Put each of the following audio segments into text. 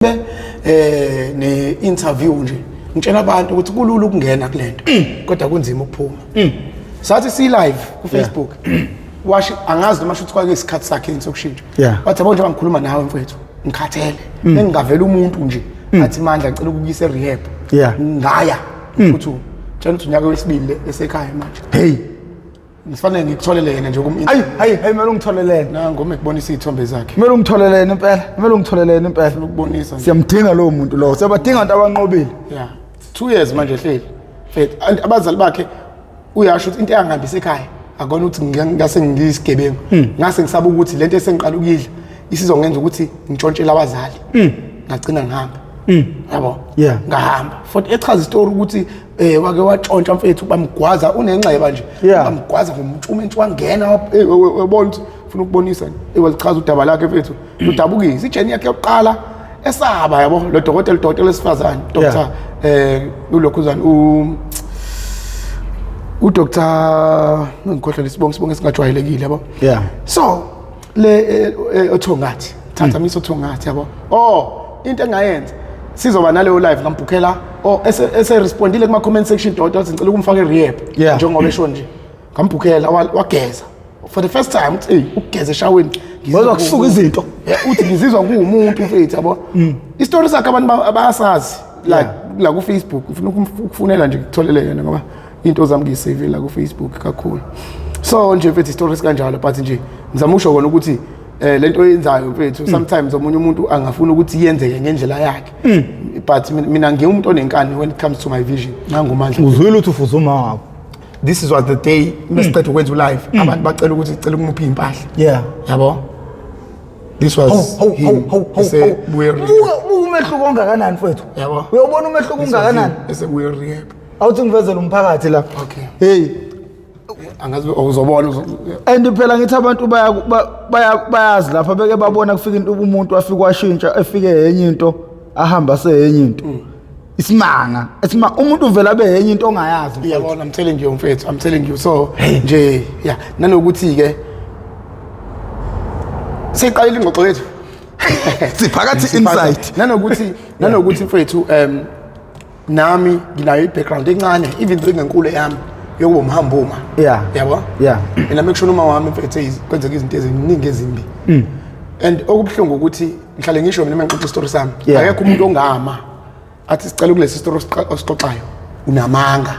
Ne interview nje ngitshela abantu ukuthi kulula ukungena kulento, kodwa kunzima ukuphuma. Sathi si live ku Facebook, washi angazi noma shuthi kwake isikhathi sakhe yini sokushintsha. Wathi, "Yabo, njengoba ngikhuluma nawe mfethu, ngikhathele. Engingavela umuntu nje athi, 'Mandla, ngicela ukukuyisa e-rehab.'" Ngaya futhi tshela ukuthi unyaka wesibili esekhaya manje. Hey. Ngifanele ngikutholele yena nje kum. Ayi, hayi, hayi, kumele ungitholelene. Nangoma ekubonisa iy'thombe zakhe. Kumele ungitholelene impela, kumele ungitholelene impela. Ukubonisa nje. Siyamdinga lowo muntu lowo, siyabadinga abantu abanqobile. Yeah, 2 years manje ehleli mfethu, and abazali bakhe, uyasho ukuthi into eyangihambisa ekhaya akona ukuthi ngase ngiyisigebengu, ngase ngisaba ukuthi lento esengiqala ukuyidla isizongenza ukuthi ngishontshele abazali, ngagcina ngihamba, yabo. Ngahamba futhi echaza isitori ukuthi wake watshontsha mfethu, bamgwaza, unenxeba nje. Bamgwaza ngomtshumentshi, wangena, webona ukuthi ufuna ukubonisa, walichaza udaba lakhe mfethu, ludabukisa ijeni yakhe yokuqala esaba, yabo. Lo dokotela, udokotela wesifazane, doctor ulokhuzana u Dr, ngikhohlwa isibongo, isibongo esingajwayelekile, yabo. So le othongathi thatha miso othongathi, yabo. Oh, into engayenza, sizoba naleyo live, ngambhukhela. Oh, ese respondile kuma comment section doctor, wathi ngicela ukumfaka e-rehab. Njengoba esho nje, ngambhukhela, wageza for the first time, uthi, "Hey, ukugeza eshaweni ngizizwa Wezwa kusuka izinto. Yeah, uthi ngizizwa nguwumuntu mfethu," yabo. Isitori sakhe abantu bayasazi like la ku Facebook. Ufuna ukufunela nje, kutholele yena, ngoba into zami ngiyisave la ku Facebook kakhulu. So nje mfethu, isitori sikanjalo, but nje ngizama usho kona ukuthi lento oyenzayo mfethu, sometimes omunye umuntu angafuna ukuthi yenzeke ngendlela yakhe, but mina ngiwumuntu onenkani when it comes to my vision. NanguMandla. Uzwile ukuthi ufuze uma wakho. This was the day mesiqeda ukwenza ulive, abantu bacela ukuthi sicela ukumupha iy'mpahla. Yabo, this was Hawu, hawu, him hawu, hawu, esebuye rehab. Buka, buka umehluko ongakanani mfethu. Yabo. Uyobona umehluko This was him ungakanani. esebuye rehab. Awuthi ngivezele umphakathi la. Okay. Hey. Angazi, uzobona And phela ngithi abantu bayazi lapha beke babona kufika into, umuntu afika washintsha, efike enye into, ahamba seyenye into. Isimanga. Isima umuntu uvela abe yenye into ongayazi, mfethu. Uyabona, I'm telling you mfethu, I'm telling you. So nje, yeah, nanokuthi ke seyiqalile ingxoxo yethu. Siphakathi inside. Nanokuthi mfethu, nami nginayo i-background encane, even though ingenkulu yami, yokuba umhambuma. Yabo. Mina make sure uma wami mfethu, kwenzeka izinto eziningi ezimbi, and okubuhlungu ukuthi ngihlale ngisho mina uma ngixoxa isitori sami, akekho umuntu ongama athi sicela kulesi story osixoxayo unamanga.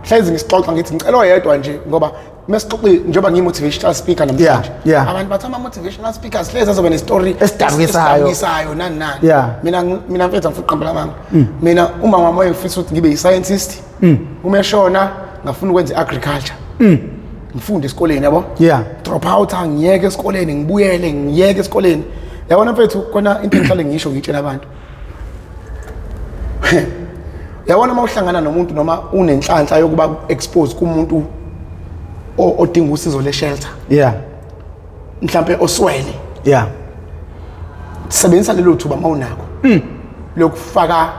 Hlezi ngisixoxa ngithi ngicela oyedwa nje, ngoba mesixoxe, njengoba ngiyi-motivational speaker namhlanje, abantu bathi ama-motivational speakers hlezi azoba nestory esidabukisayo. Esidabukisayo, nani nani. Mina mfethu, angifuni ukuqambela amanga, mina uma wami wayengifisa ukuthi ngibe yi-scientist. Uma eshona, ngafuna ukwenza i-agriculture, ngifunde esikoleni, yabo. Drop out, ngiyeke esikoleni, ngibuyele, ngiyeke esikoleni, yabona mfethu. Khona into engihlale ngisho, ngitshela abantu, yabona, uma uhlangana nomuntu noma unenhlanhla yokuba expose kumuntu odinga usizo le-shelter, mhlampe oswele, sebenzisa lelo thuba uma unako lokufaka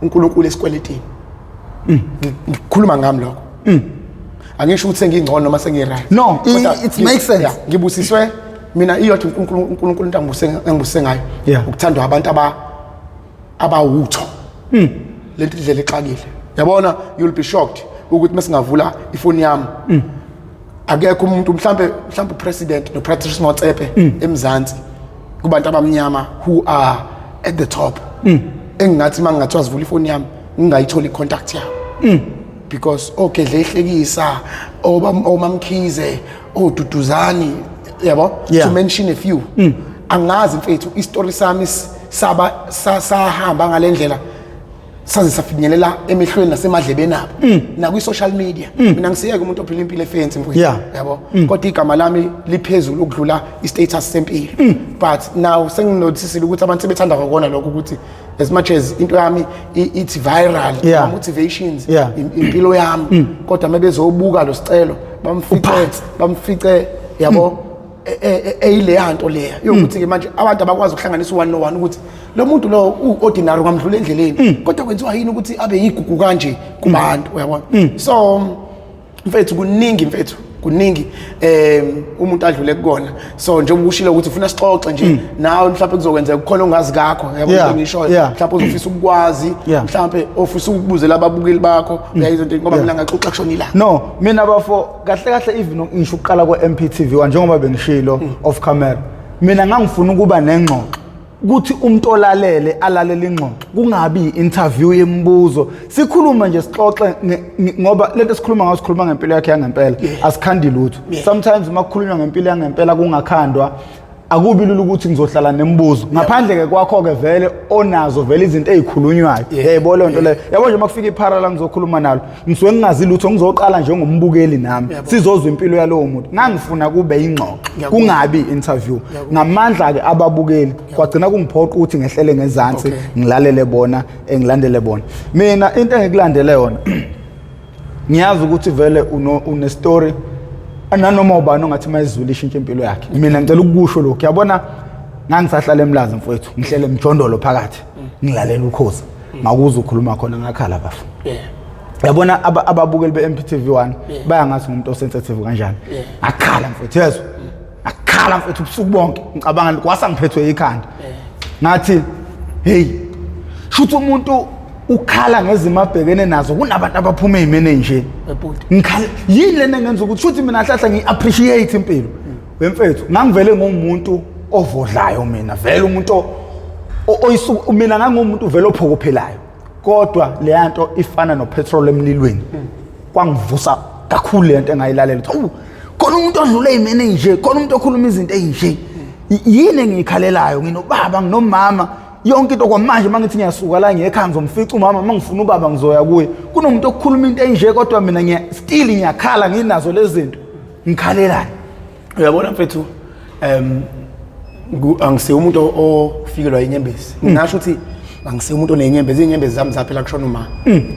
uNkulunkulu esikweletini. Ngikhuluma ngami lokho, angisho ukuthi sengingcono noma sengi-right. No, Kodwa it makes sense. Yeah, ngibusiswe mina iyodwa, uNkulunkulu into angibusise ngayo ukuthandwa abantu abawutho. Lento indlela exakile, yabona, you'll be shocked ukuthi mesingavula ifoni yami, akekho umuntu, mhlambe upresident noPatrice Motsepe eMzansi kubantu abamnyama who are at the top, engingathi mangingathiwa sivula ifoni yami ngingayitholi i-contact yabo, because oGedle ihlekisa, oMamkhize, oDuduzani, yabo, to mention a few. Angazi mfethu, isitori sami saba sahamba ngalendlela, saze safinyelela emehlweni nasemadlebeni abo nakwi-social media. Mina ngisiyeke umuntu ophila impilo efensi mfowethu, yabo, kodwa igama lami liphezulu ukudlula i-status sempilo. But now senginotisile ukuthi abantu sebethanda kwakona lokho, ukuthi as much as into yami ithi viral, motivations, impilo yami, kodwa uma bezobuka lo sicelo bamfice, Uphansi. bamfice, yabo, eyileya nto leya yokuthi-ke manje abantu abakwazi ukuhlanganisa u-one no-one, ukuthi lo muntu lo u-ordinary, ungamdlula endleleni, kodwa kwenziwa yini ukuthi abe yigugu kanje kubantu, uyabona? So mfethu, kuningi mfethu, Kuningi umuntu adlule kukona. So njengoba ushilo ukuthi ufuna sixoxe nje nawe, mhlawumbe kuzokwenzeka kukhona ongazi kakho, yabo, into engishoyo, mhlawumbe uzofisa ukwazi, mhlawumbe ofisa ukubuzela ababukeli bakho, uyayizwa into, ngoba mina ngaxoxa kushona ilanga. No, mina bafo, kahle kahle, even ngisho ukuqala kwe-MPTV 1, njengoba bengishilo off camera, mina ngangifuna ukuba nengxoxo, ukuthi umuntu olalele alalele ingxoxo, kungabi i-interview yemibuzo, sikhulume nje, sixoxe ngoba lento esikhuluma ngayo, sikhuluma ngempilo yakhe yangempela, asikhandi lutho. Sometimes uma kukhulunywa ngempilo yangempela kungakhandwa, akubi lula ukuthi ngizohlala nemibuzo, ngaphandle-ke kwakho-ke vele onazo vele izinto ey'khulunywayo. Yayibona leyo nto leyo, yabo nje, uma kufika iphara la ngizokhuluma nalo, ngisuke ngingazi lutho, ngizoqala njengombukeli nami, sizozwa impilo yalowo muntu. Ngangifuna kube ingxoxo, kungabi i-interview. Ngamandla-ke ababukeli, kwagcina kungiphoqa ukuthi ngehlele ngezansi, ngilalele bona, ngilandele bona. Mina into engikulandele yona, ngiyazi ukuthi vele une-story nanoma ubani ongathi mayizwile ishintshe impilo yakhe. Mina ngicela ukukusho lokhu, yabona, ngangisahlala eMlazi mfowethu, ngihlele emjondolo phakathi, ngilalela Ukhozi, ngakuza ukhuluma khona, ngakhala bafo. Yabona, ababukeli be-MPTV 1 bayangazi ngumuntu o-sensitive kanjani. Ngakhala mfowethu, yezwa, ngakhala mfowethu ubusuku bonke, ngicabanga kwasa ngiphethwe ikhanda. Ngathi, hey, shuthi umuntu ukhala ngezimo abhekene nazo kunabantu abaphuma ey'mene nje. Webhuti. Ngikhala yini lena engenza ukuthi shuthi mina hlahla ngi-appreciate impilo wemfethu. Ngangivele ngumuntu ovodlayo mina, vele umuntu mina ngangumuntu vele ophokophelayo, kodwa leya nto ifana nopetrol emlilweni, kwangivusa kakhulu le nto engayilalela, ukuthi awu, khona umuntu odlule ey'mene nje, khona umuntu okhuluma izinto ey'nje. Yini engiyikhalelayo? Nginobaba, nginomama, yonke into. Kwamanje uma ngithi ngiyasuka la ngiye ekhaya, ngizomfica umama, uma ngifuna ubaba ngizoya kuye. Kunomuntu okukhuluma into enje, kodwa mina still ngiyakhala, nginazo lezi zinto, ngikhalelani? Uyabona mfethu, angisiye umuntu ofikelwa inyembezi. Ngingasho ukuthi angisiye umuntu onenyembezi. Iy'nyembezi zami zaphela kushona uma.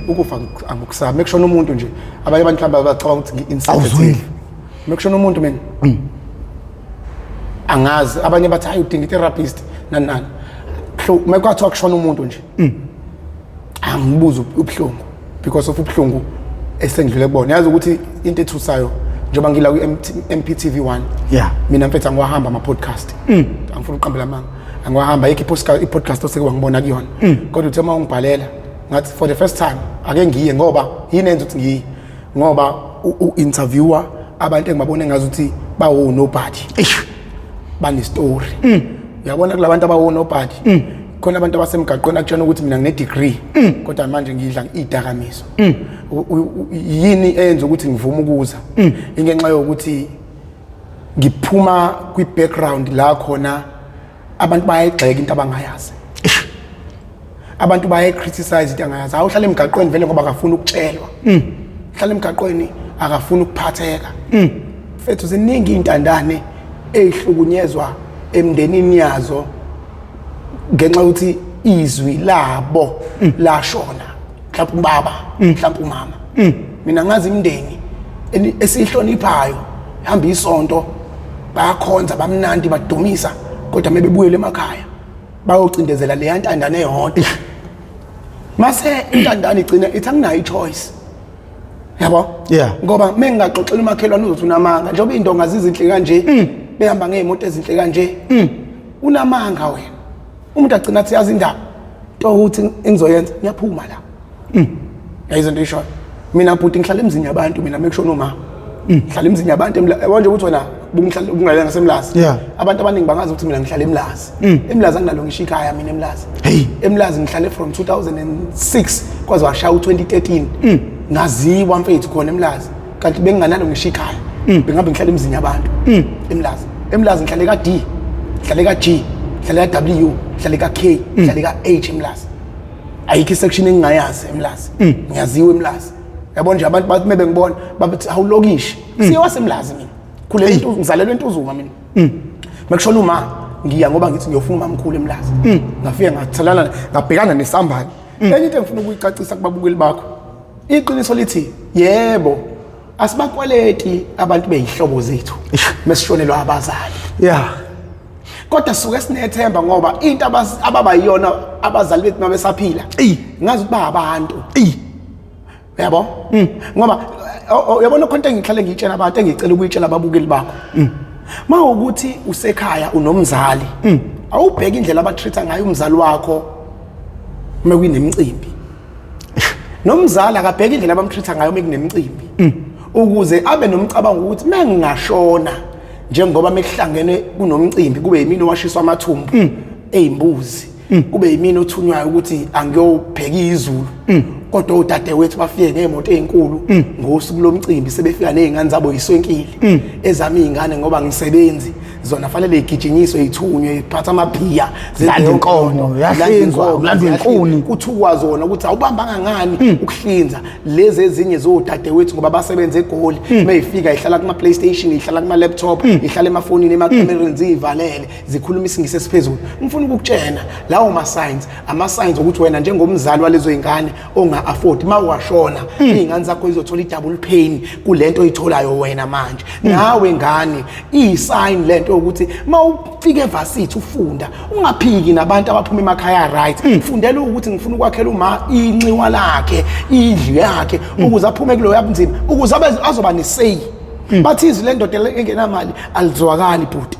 Ukufa angikusabi. Mekushona umuntu nje, abanye abantu mhlawumbe bacabanga ukuthi ngi-insensitive. Awuzweli. Mekushona umuntu mina angazi, abanye bathi hayi, udinga i-therapist, nani nani. Mekwathiwa kushona umuntu nje, angibuzi ubuhlungu because of ubuhlungu esengidlule kubona. Yazi ukuthi into ethusayo, njengoba ngila kwi-MPTV 1, mina mfethu angiwahamba ama-podcast, angifuni ukuqambela amanga, angiwahamba. Ayikho i-podcast oseke wangibona kuyona, kodwa uthe uma ungibhalela, ngathi for the first time ake ngiye, ngoba yini enza ukuthi ngiye? Ngoba u-interviewer abantu engibabone ngazi ukuthi bawo nobody, banestory. Uyabona, kulabantu abawo nobody khona abantu abasemgaqweni, akutshena ukuthi mina ngine-degree kodwa manje ngidla iy'dakamizwa. Yini eyenza ukuthi ngivume ukuza? Ingenxa yokuthi ngiphuma kwi-background la khona abantu bayayigxeka into abangayazi, abantu bayayi-criticize into angayazi. Hawu, uhlala emgaqweni vele ngoba akafuni ukutshelwa, hlala emgaqweni, akafuni ukuphatheka. Mfethu, ziningi iy'ntandane ey'hlukunyezwa emndenini yazo ngenxa yokuthi izwi labo lashona, mhlawumbe ubaba, mhlawumbe umama. Mina ngazi imindeni esiyihloniphayo, hamba isonto, bayakhonza, bamnandi, badumisa, kodwa mebebuyele emakhaya bayocindezela leya ntandane eyodwa, mase intandane igcina ithi anginayo i-choice, yabo. Ngoba mengingaxoxela umakhelwane uzothi unamanga, njengoba iy'ndonga zizinhle kanje, behamba ngey'moto ezinhle kanje, unamanga wena. Umuntu agcina athi, yazi indaba nto ukuthi engizoyenza, ngiyaphuma la. Yayizo into ishoyo. Mina bhuti ngihlala emzini yabantu, mina mekushona uma ngihlala emzini yabantu. Yabo nje ukuthi wena bungihlala ubungalela ngaseMlazi, abantu abaningi bangazi ukuthi mina ngihlala eMlazi. EMlazi anginalo ngisho ikhaya mina eMlazi. Hey. EMlazi ngihlale from 2006 kwaze washaya u-2013. Ngaziwa mfethu khona eMlazi, kanti benginganalo ngisho ikhaya, bengabe ngihlala emzini yabantu eMlazi. EMlazi ngihlale ka-D, ngihlale ka-G, ngihlale ka-W, ngihlale ka-K, ngihlale ka-H eMlazi. Ayikho isection engingayazi eMlazi, ngiyaziwa eMlazi. Yabo nje, abantu bathi mebengibona babethi, awulokishi siye waseMlazi. Mina khulele ngizalelwe eNtuzuma mina. Mekushona uma ngiya ngoba ngithi ngiyofuna umamkhulu eMlazi, ngafike ngathelana, ngabhekana nesambane. Enye into engifuna ukuyicacisa kubabukeli bakho, iqiniso lithi yebo, asibakweleti abantu beyihlobo zethu mesishonelwa abazali, kodwa suke sinethemba ngoba into ababa yiyona abazali bethu mabesaphila, Eyi. ngazi ukuthi ba abantu, Eyi. uyabo, ngoba Uyabona khonto engihlale ngiyitshela abantu, engicela ukuyitshela ababukeli bakho. Mawukuthi usekhaya unomzali, awubheke indlela abatreat ngayo umzali wakho uma kunemicimbi. Nomzali akabheke indlela abamtreat ngayo uma kunemicimbi. Ukuze abe nomcabango ukuthi mengingashona, njengoba mekuhlangene kunomcimbi, kube yimina owashiswa amathumbu eyimbuzi, kube yimina othunywayo ukuthi angiyobheka izulu, kodwa odadewethu bafike ngey'moto ey'nkulu ngosuku lomcimbi, sebefika ney'ngane zabo yiswenkile. Ezami iy'ngane, ngoba ngisebenzi, zona fanele yigijinyiswe, yithunywe, iphatha amabhiya. Landa inkomo, uyahlinzwa, kulandwa inkuni. Kuthukwa zona ukuthi awubambanga ngani ukuhlinza. Lezi ezinye zodadewethu, ngoba basebenza eGoli, mayifika ihlala kuma PlayStation, ihlala kuma laptop, ihlala emafonini, emakamereni, ziyivalele, zikhuluma isingisi esiphezulu. Ngifuna ukukutshena, lawo ma signs, ama signs ukuthi wena njengomzali walezo ingane onga afford, mawashona izingane zakho izothola i-double pain kulento oyitholayo wena manje. Nawe ngane, iyi-sign lento yokuthi mawufika evarsity ufunda, ungaphiki nabantu abaphuma emakhaya, right? Fundela ukuthi ngifuna ukwakhela uma inxiwa lakhe, indlu yakhe, ukuze aphume kuloya bunzima, ukuze abe azoba ne-say. Bathi izwi lendoda engenamali alizwakali, bhuti.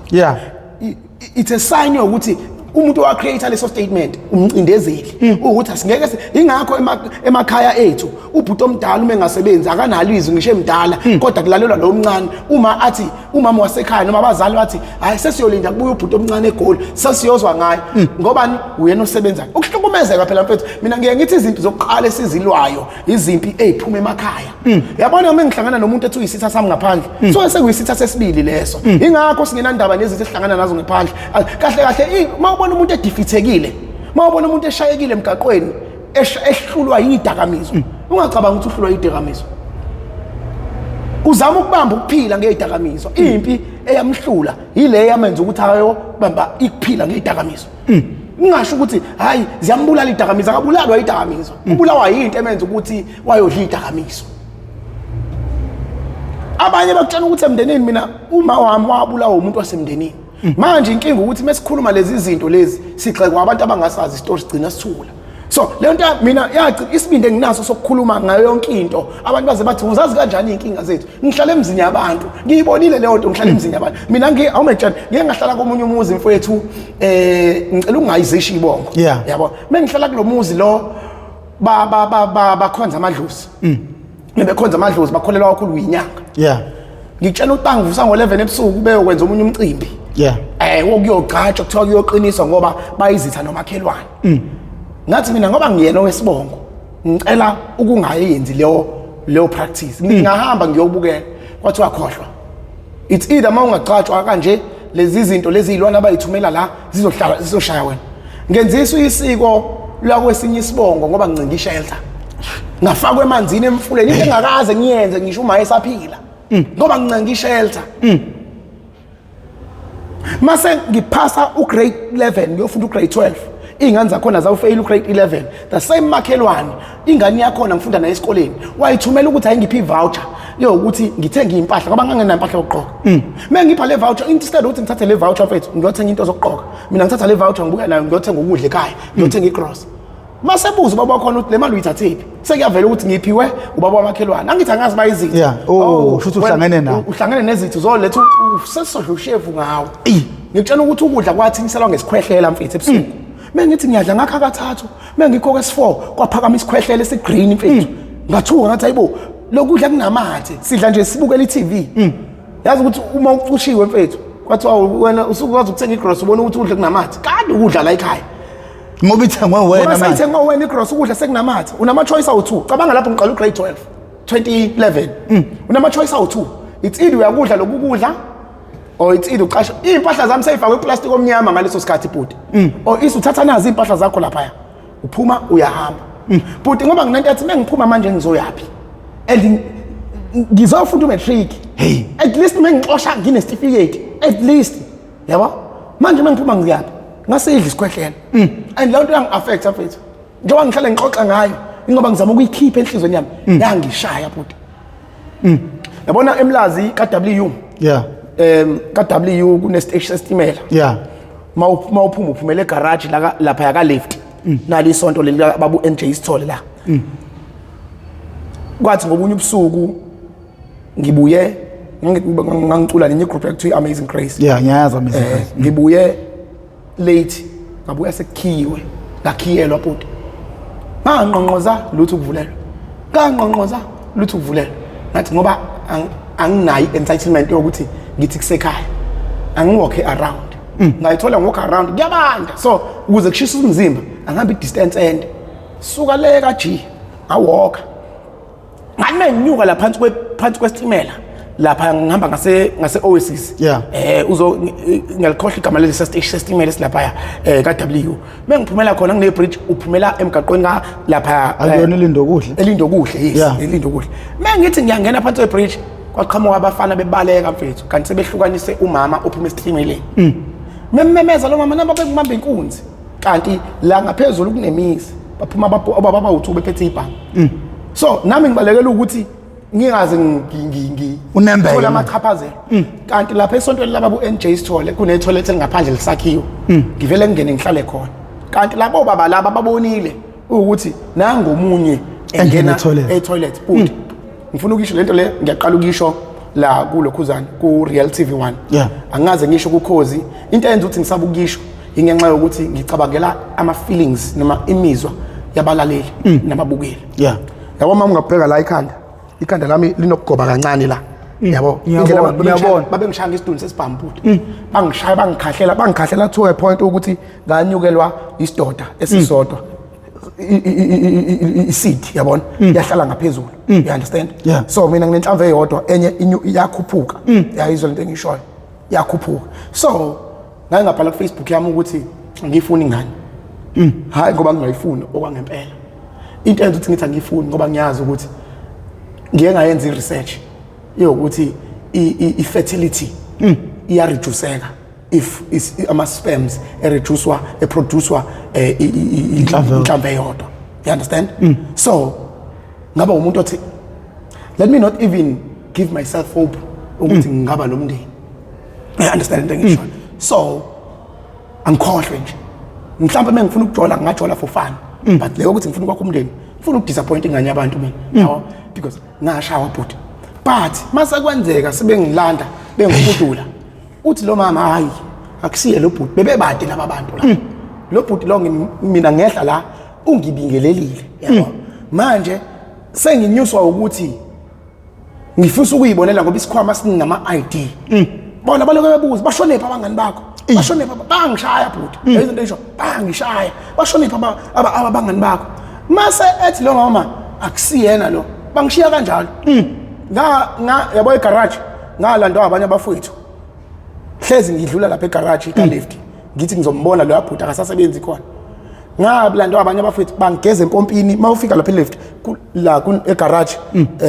It's a sign yokuthi umuntu owacreate leso statement umcindezeli, ukuthi asingeke ingakho emakhaya ethu ubhuti omdala uma engasebenzi akanalo izwi, ngisho emdala, kodwa kulalelwa lo omncane. Uma athi umama wasekhaya noma abazali bathi, "Hayi, sesiyolinda kubuye ubhuti omncane eGoli, sesiyozwa ngayo," ngobani? Uyena osebenzayo. Ukuhlukumezeka phela, mfethu. Mina ngiye ngithi izinto zokuqala esizilwayo izimpi ey'phuma emakhaya. Yabona, uma ngihlangana nomuntu ethi uyisitha sami ngaphandle, so sekuyisitha sesibili leso. Ingakho singenandaba nezinto esihlangana nazo ngaphandle. Ah, kahle kahle, uma ubona umuntu edefeatekile, uma ubona umuntu eshayekile emgaqweni, ehlulwa yidakamizwa, ungacabanga ukuthi uhlulwa yidakamizwa. Uzama ukubamba ukuphila ngezidakamizwa. Impi eyamhlula yile yamenza ukuthi ayobamba ikuphila ngezidakamizwa. Ngingasho ukuthi hayi, ziyambulala idakamizwa. Akabulalwa idakamizwa, ubulawa yinto emenza ukuthi wayodla idakamizwa. Abanye bakutshela ukuthi emndenini, mina uma wami wabulawa umuntu wasemndenini. Manje inkinga ukuthi mesikhuluma lezi zinto lezi, sigxekwa abantu abangasazi isitori, sigcina sithula. So le nto mina yagcina isibindi enginaso sokukhuluma ngayo yonke into. Abantu baze bathi, "Uzazi kanjani iy'nkinga zethu?" Ngihlala emzini yabantu, ngiyibonile leyo nto. Ngihlala emzini yabantu mina. Awumetshela, ngike ngahlala komunye umuzi, mfowethu, ngicela ukungayizisho ibongo. Yabo, mengihlala kulo muzi lo, ba ba ba ba bakhonza amadlozi. Bebekhonza amadlozi, bakholelwa kakhulu kwinyanga. Ngikutshela ukuthi bangivusa ngo-11 ebusuku beyokwenza omunye umcimbi wokuyogqatshwa, kuthiwa kuyoqiniswa ngoba bayizitha nomakhelwane. Ngathi mina, ngoba ngiyena owesibongo, ngicela ukungayenzi leyo practice, ngingahamba ngiyobukela. Kwathiwa, "Khohlwa, it's either uma ungagcatshwa kanje, lezi zinto lezi zilwane abayithumela la zizohlala zizoshaya wena." Ngenziswa isiko lakwesinye isibongo ngoba ngincinda ishelter, ngafakwa emanzini emfuleni, into engakaze ngiyenze ngisho uma esaphila, ngoba ngincenga ishelter. Mase ngiphasa ugrade 11, ngiyofunda ugrade 12, iy'ngane zakhona zawufeyila ugrade 11. The same makhelwane, ingane yakhona ngifunda naye esikoleni, wayithumela ukuthi ayingiphe i-voucher yokuthi ngithenge iy'mpahla ngoba ngangenayo impahla yokugqoka. Uma ngipha le voucher, instead ukuthi ngithathe le voucher, mfethu, ngiyothenga into zokugqoka, mina ngithatha le voucher ngibuya nayo, ngiyothenga ukudla ekhaya, ngiyothenga igrosa. Masebuza ubaba wakhona ukuthi le mali uyithathephi, sekuyavela ukuthi ngiphiwe ubaba wamakhelwane. Angithi angazi bayizitha. Yeah. Oh, kusho ukuthi uhlangene nawo. Uhlangene nezitha, uzoletha sesisodla ushevu ngawo. Ngikutshela ukuthi ukudla kwathinyiselwa ngesikhwehlela, mfethu, ebusuku. Mengithi ngiyadla, ngakha kathathu, mengikho kwesi-4 kwaphakama isikhwehlela esigreen, mfethu. Ngathuka, ngathi, "Hayibo, lokudla kunamathe." Sidla nje, sibukela i-TV. Yazi ukuthi uma ucushiwe, mfethu, kwathiwa wena usukwazi ukuthenga igrosa, ubona ukuthi ukudla kunamathe, kade ukudla la ekhaya. Ngoba ithengwe wena ngoba manje. Seyithengwe wena igrosa, ukudla sekunamathe. Unama-choice awu-2. Cabanga, lapho ngiqala ugrade 12, 2011, unama-choice awu-2. It's either uyakudla lokhu kudla or it's either uqasha iy'mpahla zami seyifakwe iplastic omnyama ngaleso sikhathi, bhuti, or is uthatha nazi iy'mpahla zakho laphaya, uphuma uyahamba, bhuti. Ngoba nginento yathi mengiphuma manje ngizoyaphi? And ngizofunda umatric. Hey. At least mengixosha ngine-certificate at least, yabo. Manje mengiphuma ngiyaphi? Ngasidla isikhwehlela, and leyo nto yangi-affecta, mfethu. Njengoba ngihlale ngixoxa ngayo, ingoba ngizama ukuyikhipha enhliziyweni yami. Yangishaya, bhuti. Yabona eMlazi ka-W, ka-W kunesiteshi sesitimela. Mawuphuma uphumela egaraji lapha ka left, nali isonto leli babu NJ Sithole la. Kwathi ngobunye ubusuku Ngibuye ngangicula nenye group ekuthiwa Amazing Grace. Yeah, ngiyayazi Amazing Grace. Ngibuye late, ngabuya sekukhiyiwe, ngakhiyelwa bhuti. Ngangqongqoza lutho ukuvulelwa, ngangqongqoza lutho ukuvulelwa. Ngathi ngoba anginayo i-entitlement yokuthi ngithi kusekhaya, angiwalk around. Ngayithola ngwalk around, kuyabanda, so ukuze kushisa umzimba angihambe i-distance ende, suka le ka-G ngawalka. Ngathi nginyuka la phansi kwesitimela lapha, ngihamba ngase Oasis. Uzo ngiyalikhohlwa igama leli station sesitimela esilapha ka W. Mengiphumela khona kune bridge, uphumela emgaqweni ka lapha. Akuyona iLindokuhle? ELindokuhle, yes. ELindokuhle. Mengithi ngiyangena phansi kwebridge, kwaqhamuka abafana bebaleka mfethu, kanti sebehlukanise umama ophuma esitimeleni. Mememeza lo mama naba bekubamba inkunzi, kanti la ngaphezulu kunemizi, baphuma obaba abawu-2 bephethe ibhamu. So nami ngibalekela ukuthi ngingaze Unembeke. ngithole amachaphazelo. Kanti lapha esontweni laba bu-NJ Sithole kune-toilet elingaphandle lisakhiwe, ngivele ngingene ngihlale khona. Kanti labo baba laba babonile ukuthi nangomunye engena engena e-toilet. E-toilet bhuti. Ngifuna ukisho lento le, ngiyaqala ukisho la kulokhuzana ku Real TV 1. Angaze ngisho kuKhozi. Into eyenza ukuthi ngisaba ukisho ingenxa yokuthi ngicabangela ama feelings noma imizwa yabalaleli nababukeli. Yabo, mama, ungabheka la ikhanda, ikhanda lami linokugoba kancane la, yabo. Ngiyabona, Indlela ngiyabona. babengishaya ngesiduni sesibhamu bhuti, bangishaya, bangikhahlela, bangikhahlela to a point ukuthi nganyukelwa isidoda esisodwa, iseed, yabona, yahlala ngaphezulu, you understand? Yeah. So mina nginenhlamvu eyodwa, enye iyakhuphuka, yayizwa lento engishoyo, yakhuphuka. So ngake ngabhala ku-Facebook yami ukuthi angiyifuni ingane. Hayi ngoba ngingayifuni okwangempela, into enza ukuthi ngithi angiyifuni ngoba ngiyazi ukuthi ngiye ngayenza i-research yokuthi i-fertility iyareduceka if ama-sperms ereducwa, eproducwa Inhlamvu eyodwa. Inhlamvu eyodwa, you understand? So ngaba umuntu othi let me not even give myself hope ukuthi ngingaba nomndeni, you understand into engishoyo? So angikhohlwe nje, mhlawumbe uma ngifuna ukujola ngingajola for fun, but leyo ukuthi ngifuna ukwakha umndeni, ngifuna ukudisappoint ingane yabantu mina, yabo, because ngashawa bhuti. But mase kwenzeka sebengilanda, bengifudula, uthi lo mama, hayi, akusiye lo bhuti, bebebade laba bantu la, lo bhuti lo mina ngehla la ungibingelelile, yabo. Manje senginyuswa ukuthi ngifisa ukuyibonela ngoba isikhwama sinama ID. Bona balokhu bebuza, bashonephi abangani bakho, bashonephi? Bangishaya bhuti, izinto esho bangishaya, bashonephi abangani bakho? Mase ethi lo mama akusiyena lo, bangishiya kanjalo. Nga yabo egarage ngalandwa abanye abafowethu. Hlezi ngidlula lapha egarage ka lift, ngithi ngizombona lo bhuti, akasasebenzi khona. Ngalandwa abanye abafowethu, bangigeza empompini. Uma ufika lapha elift la egarage,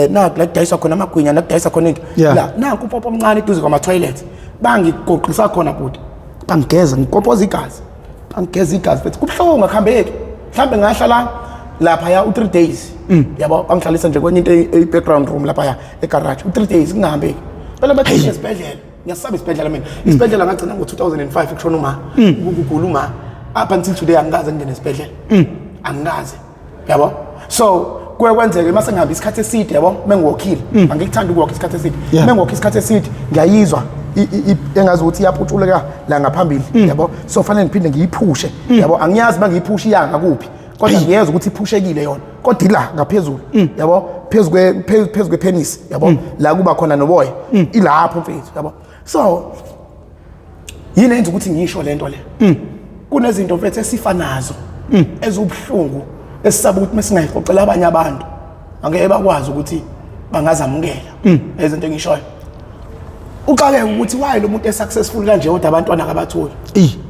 naku la kudayiswa khona amagwinya, la kudayiswa khona into. La nanku umpompo omncane eduze kwama-toilet, bangigoqisa khona bhuti, bangigeza, ngikopoza igazi, bangigeza igazi futhi kubuhlungu, akuhambeki. Mhlawumbe ngahlala laphaya u-3 days, yabo. Bangihlalisa nje kwenye into eyi-background room laphaya egarage u-3 days, kungahambeki phela. Bathi esibhedlela, ngiyasaba isibhedlela mina. Isibhedlela ngagcina ngo-2005 kushona uma, kugula uma. Up until today angikaze ngingene esibhedlela, angikaze, yabo. So kuye kwenzeke mase ngihamba isikhathi eside, yabo, mengiwokhile, angikuthandi ukuwalka isikhathi eside. Mengiwalka isikhathi eside ngiyayizwa engazi ukuthi iyaputshuleka la ngaphambili, yabo. So fanele ngiphinde ngiyiphushe, yabo. Angiyazi uma ngiyiphusha iya ngakuphi, kodwa ngiyezwa ukuthi iphushekile yona, kodwa ila ngaphezulu, yabo, phezu kwepenis, yabo, la kuba khona noboya, ilapho mfethu, yabo. So yini enza ukuthi ngisho lento le? Kunezinto mfethu esifa nazo ezibuhlungu, esisaba ukuthi mesingayixoxela abanye abantu angeke bakwazi ukuthi bangazamukela izinto engishoyo. Uxakeke ukuthi why lo muntu esuccessful kanje kodwa abantwana akabatholi?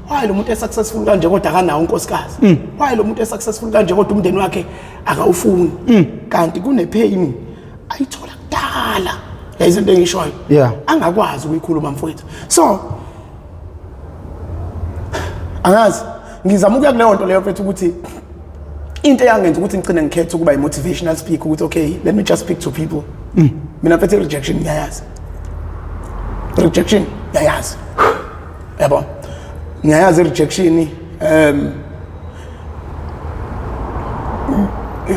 Why lo muntu esuccessful kanje kodwa akanawo unkosikazi? Why lo muntu esuccessful kanje kodwa umndeni wakhe akawufuni? Kanti kune pain ayithola kudala, yayizinto engishoyo, angakwazi ukuyikhuluma mfowethu. So angazi, ngizama ukuya kuleyo nto leyo mfethu, ukuthi into eyangenza ukuthi ngigcine ngikhethe ukuba i-motivational speaker, ukuthi okay, let me just speak to people. Mina mfethu, i-rejection ngiyayazi, rejection ngiyayazi, yabo, ngiyayazi i-rejection.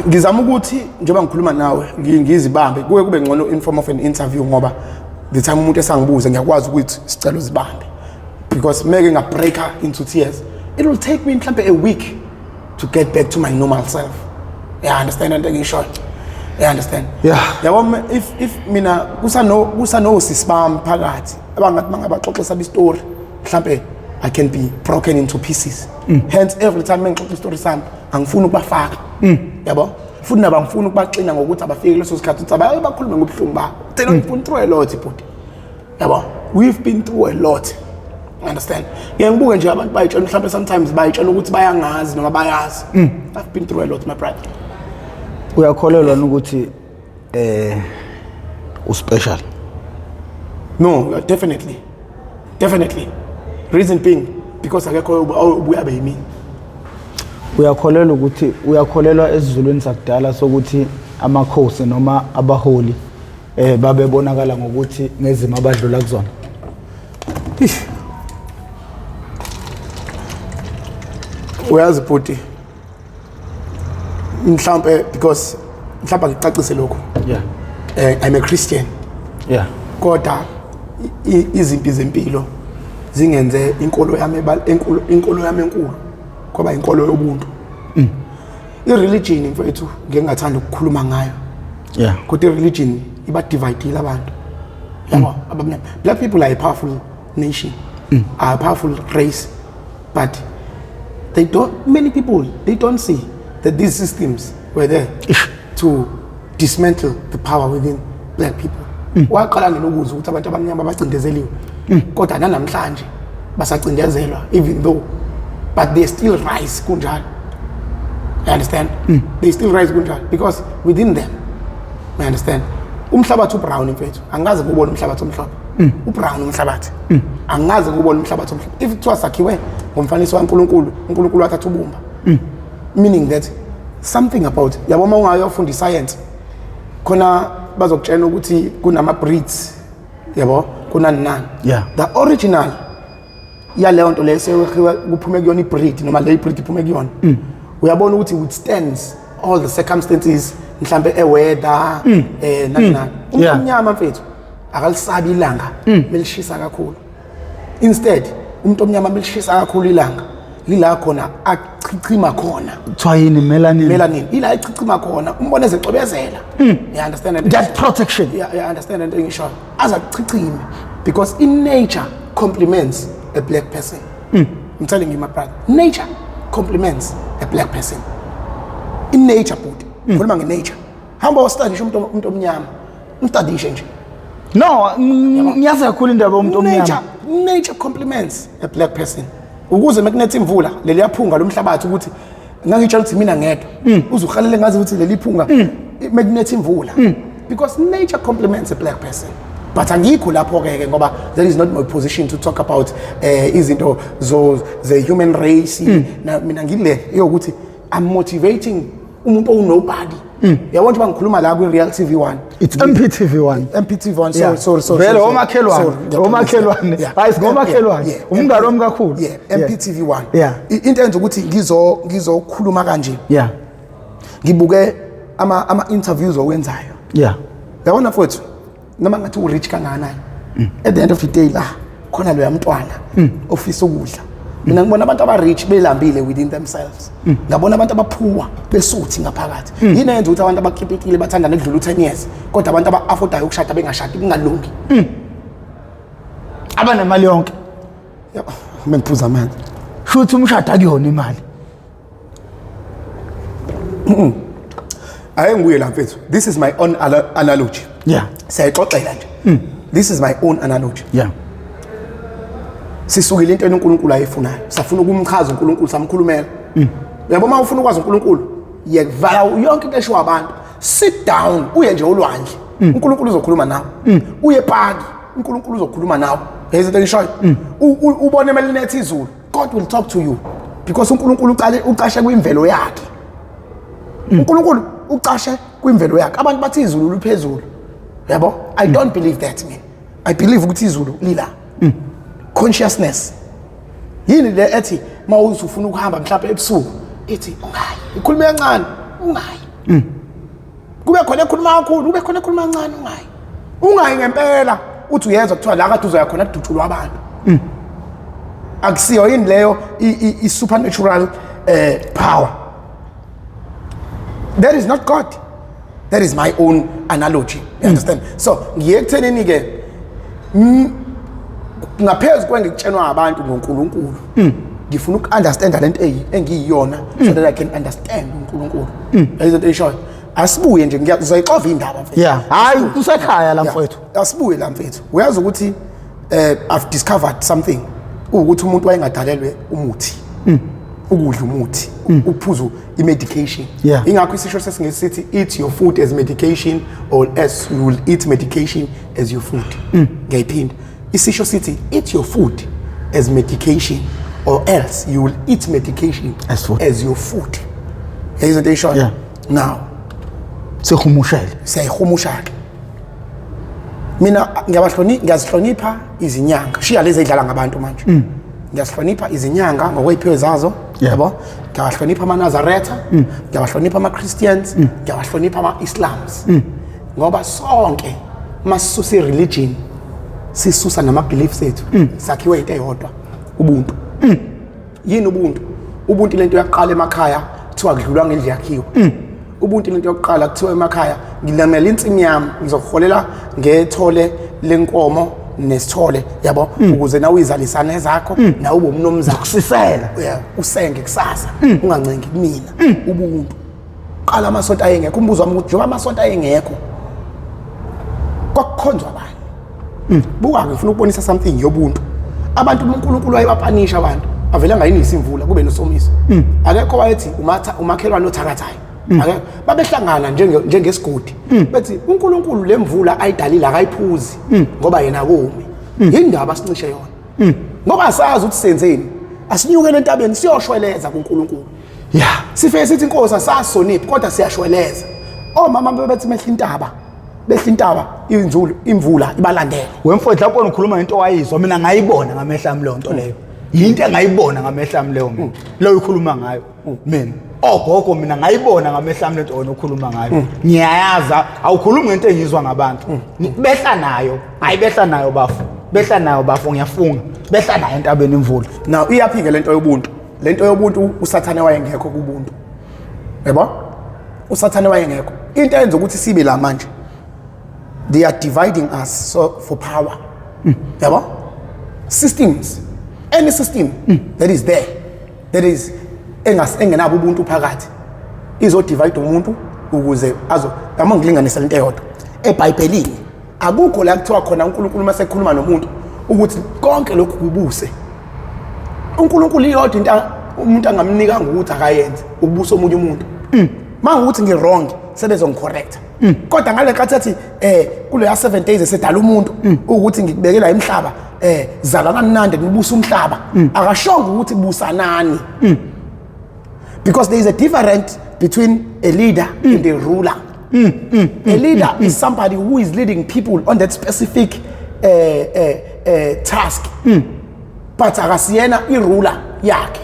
Ngizama ukuthi njengoba ngikhuluma nawe ngizibambe, kuye kube ngcono in form of an interview, ngoba the time umuntu esangibuza ngiyakwazi ukuthi sicela uzibambe, because meke nga-breaka into tears, it will take me mhlampe a week to get back to my normal self. Yeah, understand into engishoyo? Yeah, understand? Yeah. Yabo, if mina kusano sisi bami phakathi abangathi mangabaxoxisa istory, mhlampe I can be broken into pieces. Hence every time mengixoxa istory sami angifuni ukubafaka, yabo, futhi nabo angifuni ukubaxina ngokuthi abafike kuleso sikhathi ukuthi abaye bakhulume ngobuhlungu babo. Thina we've been through a lot, bhuti, yabo, we've been through a lot, understand? Ngeke ngibuke nje abantu bayitshela, mhlawumbe sometimes bayitshela ukuthi bayangazi noma bayazi. I've been through a lot, my brother. Uyakholelwa ukuthi uspecial? No, definitely, definitely. Reason being because akekho obuya abe yimina. Uyakholelwa ukuthi, uyakholelwa esizulwini sakudala sokuthi amakhosi noma abaholi babebonakala ngokuthi ngezimo abadlula kuzona? Ish. Uyazi bhuti, mhlambe because mhlawumbe ngicacise lokho, I'm a Christian, kodwa izimpi zempilo zingenze inkolo yami enkulu, inkolo yami enkulu kwaba inkolo yobuntu. I-religion, mfethu, ngeke ngathanda ukukhuluma ngayo, kodwa i-religion iba dividile abantu, yabo, abamnyama. Black people are a powerful nation, are a powerful race, but they don't many people, they don't see that these systems were there to dismantle the power within black people. Waqala nini ukuzwa ukuthi abantu abamnyama bacindezeliwe? Kodwa nanamhlanje basacindezelwa, even though, but they still rise kunjalo. You understand? They still rise kunjalo because within them, you understand, umhlabathi ubrown, mfethu. Angikaze ngubone umhlabathi omhlophe ubrown. Umhlabathi, angikaze ngubone umhlabathi omhlophe. If kuthiwa sakhiwe ngomfaniso kaNkuluNkulu, uNkulunkulu wathatha ubumba, meaning that something about, yabo, uma ungayofunda iscience khona bazokutshela ukuthi kunama breeds, yabo, kunani nani. The original yaleyo nto leyo seyakhiwa kuphume kuyona ibreed, noma le breed iphume kuyona, uyabona ukuthi withstands all the circumstances, mhlambe eweather, nani nani. Umuntu omnyama, mfethu, akalisabi ilanga melishisa kakhulu. Instead umuntu omnyama melishisa kakhulu ilanga, lila khona achichima khona. Kuthiwa yini, melanin? Melanin, ila echichima khona, umbone ezecwebezela. You understand? That protection. Yeah, understand into engishoyo? Aza kuchichime because in nature complements a black person. I'm telling you, my brother, nature complements a black person in nature, bhuti. Khuluma nge-nature, hamba ustadishe umuntu omnyama, umstadishe nje. No, ngiyazi kakhulu indaba yomuntu Nature, omnyama. nature complements a black person. Ukuze mekunetha imvula, leliya phunga lomhlabathi, ukuthi ngangitshela ukuthi mina ngedwa uze uhalele ngazi ukuthi leli phunga mekunetha imvula, because nature complements a black person. But angikho lapho-ke ke, ngoba that is not my position to talk about izinto zo the human race. Na mina ngile yokuthi I'm motivating umuntu owunobody, yabona, njengoba ngikhuluma la kwi-Real TV 1. It's MPTV 1. MPTV 1. Yeah. Sorry, sorry. Vele, Sorry, omakhelwane, sorry. omakhelwane. Hayi, singomakhelwane. Umngani wami kakhulu. Yeah, MPTV 1. Into enza ukuthi ngizokhuluma kanje, ngibuke ama interviews owenzayo, yabona mfowethu, noma ngathi u-rich kangakanani, at the end of the day la khona loya mntwana ofisa ukudla. Mina ngibona abantu aba-rich belambile within themselves, ngabona abantu abapoor besuthi ngaphakathi. Yini eyenza ukuthi abantu abakipikile bathanda nekudlula u-10 years, kodwa abantu aba-affordayo ukushada bengashadi, kungalungi? Abanemali yonke. Ya, mengiphuza amanzi. Shuthi umshado akuyona imali. Ake ngibuye la, mfethu. This is my own analogy. Siyayixoxela nje. This is my own analogy. Sisukile entweni uNkulunkulu ayifunayo, safuna ukumchaza uNkulunkulu, samkhulumela, uyabo. Uma ufuna ukwazi uNkulunkulu, yekuvala yonke into eshiwo abantu. Sit down, uye nje olwandle, uNkulunkulu uzokhuluma nawe. Uye epaki, uNkulunkulu uzokhuluma nawe. Yazi into engishoyo? Ubone melinethi izulu, God will talk to you, because uNkulunkulu uqale ucashe kwimvelo yakhe. uNkulunkulu ucashe kwimvelo yakhe. Abantu bathi izulu liphezulu, yabo. I don't believe that. Mina I believe ukuthi izulu lila consciousness. Yini le ethi uma uzufuna ukuhamba mhlawumbe ebusuku ithi ungayi, ikhulume kancane, ungayi? Kube khona ekhuluma kakhulu, kube khona ekhuluma kancane. Ungayi, ungayi ngempela. Uthi uyezwa kuthiwa la kade uzoya khona kudutshulwa abantu. Akusiyo yini leyo i-supernatural power? That is not God, that is my own analogy, you understand? So ngiye ekuthenini ke, ngaphezu kwengikutshenwa abantu ngoNkulunkulu, ngifuna uku-understanda lento engiyiyona so that I can understand uNkulunkulu. Izinto eyishoyo, asibuye nje, ngizoyixova indaba, mfethu. Yeah, hayi, kusekhaya la, mfowethu. Asibuye la, mfethu. Uyazi ukuthi I've discovered something, ukuthi umuntu wayengadalelwe umuthi, ukudla umuthi, ukuphuza i-medication. Ingakho isisho sesingesi sithi, "Eat your food as medication or else you will eat medication as your food." Ngiyayiphinda, isisho sithi, "Eat your food as medication or else you will eat medication as food. As your food." Yayizinto eyishoyo. Now sihumushele. Siyayihumusha-ke. Mina ngiyazihlonipha izinyanga, shiya lezi ey'dlala ngabantu manje. Ngiyazihlonipha izinyanga ngokwey'phiwe zazo. Yabo, ngiyawahlonipha amaNazaretha, ngiyawahlonipha ama-Christians, ngiyawahlonipha ama-Islams, ngoba sonke masisusa i-religion, sisusa nama-beliefs ethu, sakhiwe into eyodwa, ubuntu. Yini ubuntu? Ubuntu lento yokuqala emakhaya kuthiwa kudlulwa ngendlu yakhiwe. Ubuntu lento yokuqala kuthiwa emakhaya, ngilamela insimi yami, ngizokuholela ngethole lenkomo nesithole, yabo, ukuze nawe uyizalisane ezakho, nawe ube umnumzane. Kusisela. Yeah, usenge kusasa, ungancengi kumina. Ubuntu qala amasonto ayengekho. Umbuzo wami ukuthi, njengoba amasonto ayengekho, kwakukhonzwa bani? Buka-ke, ngifuna ukubonisa something yobuntu. Abantu, uNkulunkulu wayebapanisha abantu, avele angayinisi imvula, kube nesomiso. Akekho wayethi umakhelwane othakathayo, akekho. Babehlangana njengesigodi, bethi uNkulunkulu le mvula ayidalile akayiphuzi ngoba yena komi. Yindaba sincishe yona ngoba asazi ukuthi senzeni. Asinyukele entabeni siyoshweleza kuNkulunkulu. Sifike sithi, "Inkosi, asasoniphi, kodwa siyashweleza." Omama bebethi mehla intaba, behla intaba, inzulu, imvula ibalandele. Wemfowethu, lapho ukhuluma ngento wayizwa, mina ngayibona ngamehlo ami leyo nto leyo. Yinto engayibona ngamehlo ami leyo mina, leyo ukhuluma ngayo. Mina ogogo, mina ngayibona ngamehlo ami lento wena okhuluma ngayo. Ngiyayaza, awukhulumi ngento engizwa ngabantu. Behla nayo, hayi, behla nayo bafo, behla nayo bafo, ngiyafunga, behla nayo entabeni imvula. Now iyaphike lento yobuntu, lento yobuntu. USathane wayengekho kubuntu, yabo. USathane wayengekho. Into eyenza ukuthi sibe la manje, they are dividing us so for power, yabo. Systems, any system that is there that is engenabo ubuntu phakathi, izodivide umuntu ukuze azo yama. Ngilinganisa lento eyodwa eBhayibhelini, akukho la kuthiwa khona uNkulunkulu mase ekhuluma nomuntu ukuthi konke lokhu kubuse uNkulunkulu. Iyodwa into umuntu angamnika ukuthi akayenze, ukubusa omunye umuntu. Mangukuthi ngi-wrong, sebezongicorrecta, kodwa ngale nkathi athi kuleya 7 days esedala umuntu ukuthi ngikubekela imhlaba, zalana nande nibusa umhlaba, akashongo ukuthi busanani, because there is a difference between a leader and a ruler. A leader is somebody who is leading people on that specific task, but akasiyena i-ruler yakhe.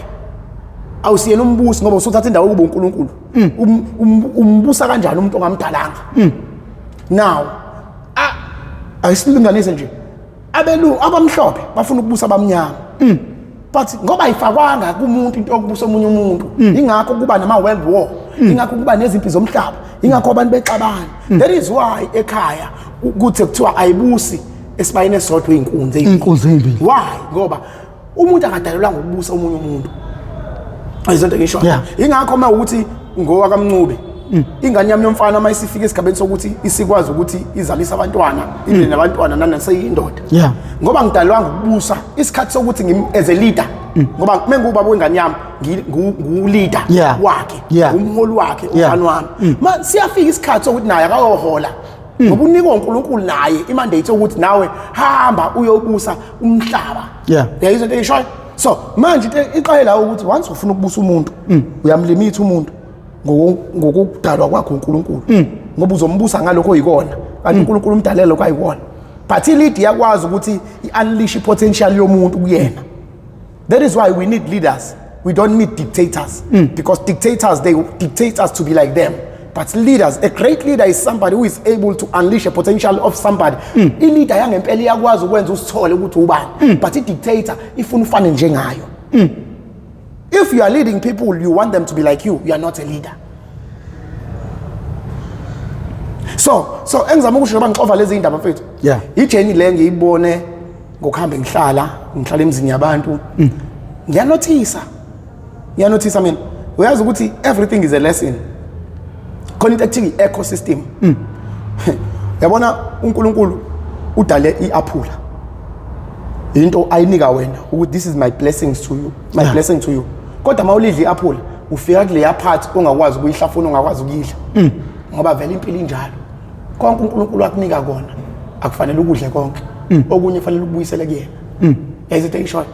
Awusiyena umbusi ngoba usuthatha indawo yokuba uNkulunkulu. Umbusa kanjani umuntu ongamdalanga? Now ayisilinganise nje, abelu abamhlophe bafuna ukubusa abamnyama, but ngoba ayifakwanga kumuntu into yokubusa omunye umuntu, ingakho kuba nama-world war, ingakho kuba nezimpi zomhlaba, ingakho abantu bexabana. That is why ekhaya kuthi kuthiwa ayibusi esibayeni esodwa iy'nkunzi ey'mbili. Iy'nkunzi ey'mbili. Why? Ngoba umuntu akadalelwanga ukubusa omunye umuntu. Ayizonto ngisho. Ingakho uma ukuthi ngowakamncube, ingane yami yomfana uma isifika esigabeni sokuthi isikwazi ukuthi izalise abantwana, ibe nabantwana, nanaseyindoda, ngoba ngidalwanga ukubusa isikhathi sokuthi as a leader, ngoba menguba wengane yami, ngu-leader wakhe, umholi wakhe. Umfana wami ma siyafika isikhathi sokuthi naye akayohola, ngoba unikwe uNkulunkulu naye imandate yokuthi nawe hamba uyobusa umhlaba. Uyayizwa into eyishoyo? So manje into iqale la ukuthi once ufuna ukubusa umuntu, uyamlimitha umuntu ngokudalwa kwakhe uNkulunkulu, ngoba uzombusa ngalokho oyikona, kanti uNkulunkulu umdalele lokho ayikona. But i-lead iyakwazi ukuthi i-unleash i-potential yomuntu kuyena. That is why we need leaders, we don't need dictators, because dictators, they dictate us to be like them. But leaders, a great leader is somebody who is able to unleash a potential of somebody. I-leader yangempela iyakwazi ukwenza usithole ukuthi ubani. But i-dictator ifuna ufane njengayo. If you are leading people, you want them to be like you, you are not a leader. So engizama ukusho ngoba ngixova lezi indaba mfethu. I-journey le ngiyibone ngokuhamba ngihlala emzini yabantu. Ngiyanothisa. Ngiyanothisa mina. Uyazi ukuthi everything is a lesson. Khona into ekuthiwa i-ecosystem. Yabona uNkulunkulu udale i-aphula. Into ayinika wena ukuthi this is my blessings to you, my blessing to you. Kodwa mawulidla i-aphula ufika kuleya part ongakwazi ukuyihlafuna, ongakwazi ukuyidla. Ngoba vele impilo injalo. Konke uNkulunkulu akunika kona akufanele ukudle konke. Okunye kufanele ukubuyisele kuyena. Yayizinto engishoyo.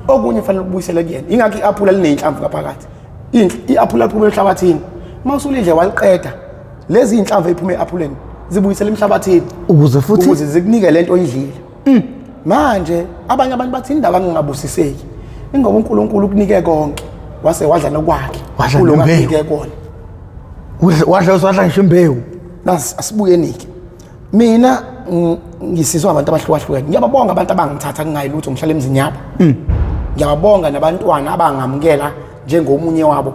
Okunye kufanele ukubuyisele kuyena. Ingakho i-aphula lineyinhlamvu ngaphakathi. I-aphula liphuma emhlabathini. Uma usulidle waliqeda, lezi inhlamvu eziphuma e-aphuleni zibuyisele emhlabathini ukuze futhi ukuze zikunike lento oyidlile. Manje abanye abantu bathi indaba ngingabusiseki. Ingoba uNkulunkulu ukunike konke wase wadla nokwakhe. Wadla akunike kona. Wadla ngisho imbewu. Asibuyeni-ke. Mina ngisizwa abantu abahlukahlukene. Ngiyababonga abantu abangithatha kungayi lutho ngihlala emzini yabo. Ngiyababonga nabantwana abangamukela njengomunye wabo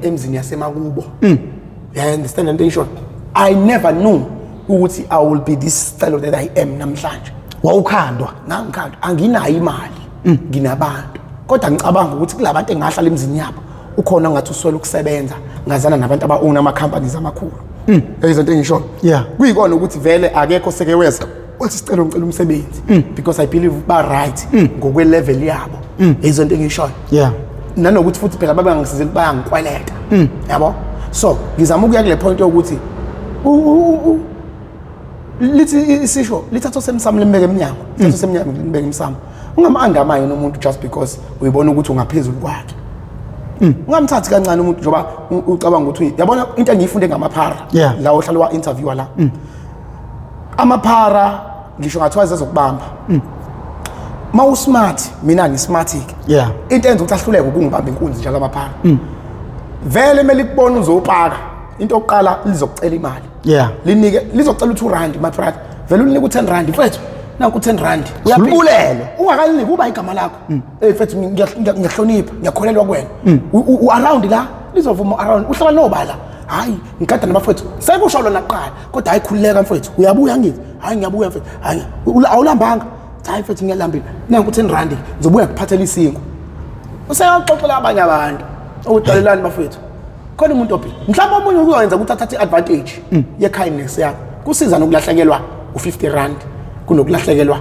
emzini yasemakubo. You understand the intention? I never knew ukuthi I will be this fellow that I am namhlanje. Wawukhandwa. Ngangikhandwa, anginayo imali, nginabantu. Kodwa ngicabanga ukuthi kulabantu engahlala emzini yabo ukhona ngathi uswele ukusebenza, ngazana nabantu aba-own ama-companies amakhulu. Izinto engishoyo. Kuyikona ukuthi vele akekho seke weza wathi sicela ngicela umsebenzi because I believe ba right ngokwe level yabo. Izinto engishoyo. Nanokuthi futhi phela babangisizela bayangikweleta. Yabo? So ngizama ukuya kule point yokuthi lithi isisho lithatha osemsamo limbeke emnyango, lithatha osemnyango limbeke emsamo. Ungama-undermine umuntu just because uyibona ukuthi ungaphezulu kwakhe. Ungamthathi kancane umuntu njengoba ucabanga ukuthi yabona into engiyifunde ngamaphara la ohlala wa interviewer la. Amaphara ngisho ngathiwa zezokubamba. Ma usmart mina ngismart ke. Into enza ukuthi ahluleke ukungibamba inkunzi njalo amaphara. Vele kumele ikubone uzopaka. Into yokuqala lizokucela imali. Linike lizocela u2 rand my brother. Vele ulinike u10 rand mfethu. Nanku 10 rand. Uyabulele. Ungakaliniki uba igama lakho. Eh mfethu ngiyahlonipha, ngiyakholelwa kuwena. U around la lizovuma around. Uhlala nobala. Hayi ngigada nabafethu. Sekusho lona kuqala. Kodwa hayi khululeka mfethu. Uyabuya ngithi. Hayi ngiyabuya mfethu. Hayi awulambanga. Hayi mfethu ngiyalambile. Nanku 10 rand ngizobuya ngiphathele isinkwa. Useyaxoxela abanye abantu. Udalelani bafethu. Khona umuntu ophila. Mhlawumbe omunye uzoyenza ukuthi athathe advantage ye kindness yakho. Kusiza nokulahlekelwa u50 rand kunokulahlekelwa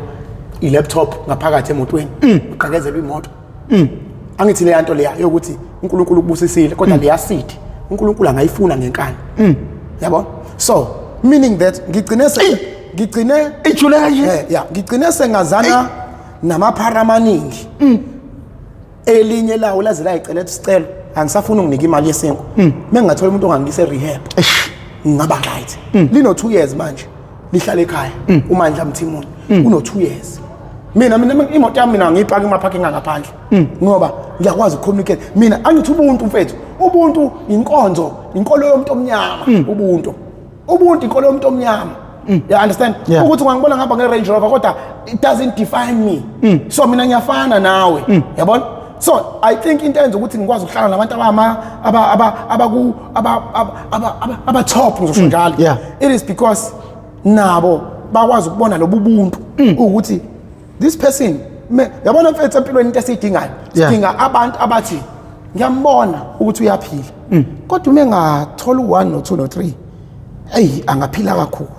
i-laptop ngaphakathi emotweni. Uqhakezelwa imoto. Angithi le yanto leya yokuthi uNkulunkulu ukubusisile kodwa leya seed uNkulunkulu angayifuna ngenkani. Yabo? So meaning that ngigcine ijule kanje. Ngigcine sengazana namaphara amaningi. Elinye lawo laze layicela isicelo angisafuni unginike imali yesinkwa. Mengingathola umuntu ongangise rehab. Ngingaba right. Lino 2 years manje. Lihlala ekhaya. uMandla Mthimuni uno 2 years. Mina imoto yami mina ngiyipaka ema parking ngaphandle. Ngoba ngiyakwazi ukucommunicate. Mina angithi ubuntu mfethu. Ubuntu inkonzo, inkolo yomuntu omnyama, ubuntu. Ubuntu inkolo yomuntu omnyama. You understand? Ukuthi ungangibona ngihamba nge Range Rover kodwa it doesn't define me. So mina ngiyafana nawe. Yabona? So I think into enza ukuthi ngikwazi ukuhlala nabantu aba top ngizosho njalo. It is because nabo bakwazi ukubona lobu buntu ukuthi this person yabona mfethu empilweni into esiyidingayo. Sidinga abantu abathi ngiyambona ukuthi uyaphila. Kodwa uma engathola u1 no2 no3 hey angaphila kakhulu.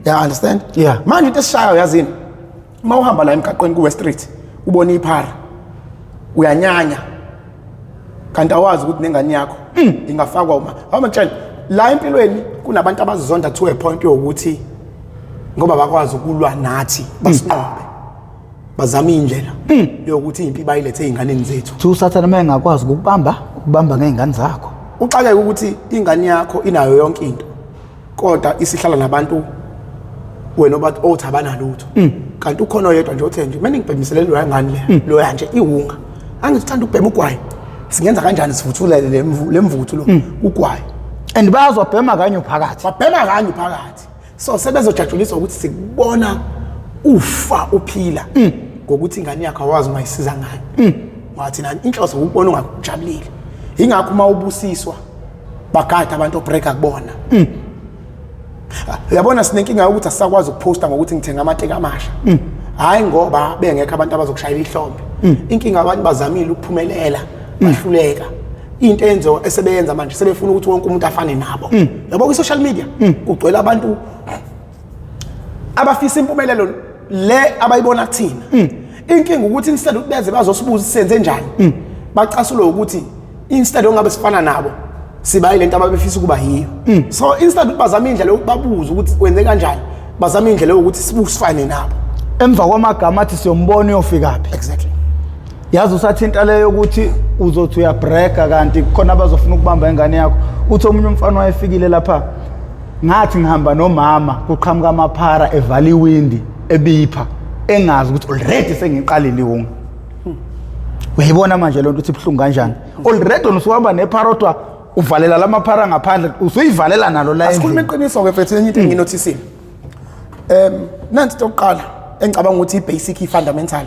You understand? Manje into esishayo yazini. Uma uhamba la emgaqweni ku West Street ubona iphara uyanyanya. Kanti awazi ukuthi nengane yakho ingafakwa uma. Awumtshela la empilweni kunabantu abazizonda to a point yokuthi ngoba bakwazi ukulwa nathi basinqobe. Bazama indlela yokuthi impi bayilethe einganeni zethu. Usathana uma engakwazi ukubamba, ukubamba ngeingane zakho. Uxakeke ukuthi ingane yakho inayo yonke into. Kodwa isihlala nabantu wena obathi othi abanalutho. Kanti ukhona oyedwa nje othe nje mina ngibhemiselele lo yangane le. Lo yanje iwunga. Angithanda ukubhema ugwayi. Singenza kanjani sivuthulele lemvuthu lo ugwayi. And bayazwabhema kanye phakathi. Wabhema kanye phakathi. So sebezojatshuliswa ukuthi sikubona ufa uphila ngokuthi ingane yakho awazi ungayisiza ngani. Wathi nani inhloso ukubona ungajabulile. Ingakho uma ubusiswa bagada abantu obreaka kubona. Uyabona, sinenkinga yokuthi asisakwazi ukuphosta ngokuthi ngithenga amateki amasha. Hayi, ngoba bengekho abantu abazokushayela ihlombe. Inkinga, abantu bazamile ukuphumelela, bahluleka. Into enziwa esebeyenza manje, sebefuna ukuthi wonke umuntu afane nabo. Yabo, kwi-social media kugcwele abantu abafisa impumelelo le abayibona kuthina. Inkinga ukuthi instead ukuthi beze bazosibuza senze njani, bacasulwe ukuthi instead ongabe sifana nabo, siba yilento ababefisa ukuba yiyo. So instead ukuthi bazame indlela yokuthi babuze ukuthi wenze kanjani, bazame indlela yokuthi sifane nabo. Emva kwamagama athi siyombona uyofikaphi. Exactly. Yazi, usathinta leyo ukuthi uzothi uyabrega kanti khona abazofuna ukubamba ingane yakho. Uthi omunye umfana wayefikile lapha, ngathi ngihamba nomama, kuqhamuka amaphara evala iwindi ebipha, engazi ukuthi already sengiqalile iwunga. Uyayibona manje lento ukuthi ibuhlungu kanjani? Already wena usuhamba nephara, kodwa uvalela lamaphara ngaphandle, usuyivalela nalo la Asikhulume endlini. iqiniso-ke, mfethu. Enye into enginothisile, nansi into yokuqala engicabanga ukuthi i-basic, i-fundamental.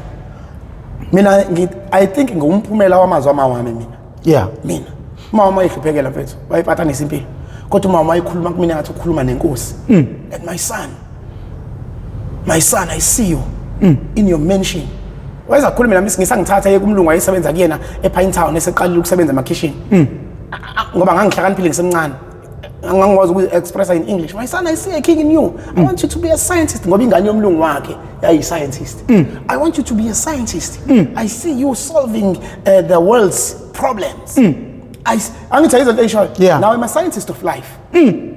Mina I think ngumphumela wamazwi amawami mina. Mina uma wami wayehluphekela, mfethu, wayepatanisa impilo, kodwa uma wayekhuluma kumina ngathi ukhuluma nenkosi, and "My son, my son, I see you in your mansion." Wayeza kukhuluma nami ngisangithatha ye kumlungu wayesebenza kuyena ePine Town, eseqalile ukusebenza emakhishini, ngoba ngangihlakaniphile ngisemncane, ngangikwazi ukuyi-expressa in English. "My son, I see a king in you. I want you to be a scientist," ngoba ingane yomlungu wakhe yayi-scientist. "I want you to be a scientist. I see you solving the world's problems." Angithi ayizo eyishoyo? Now I'm a scientist of life.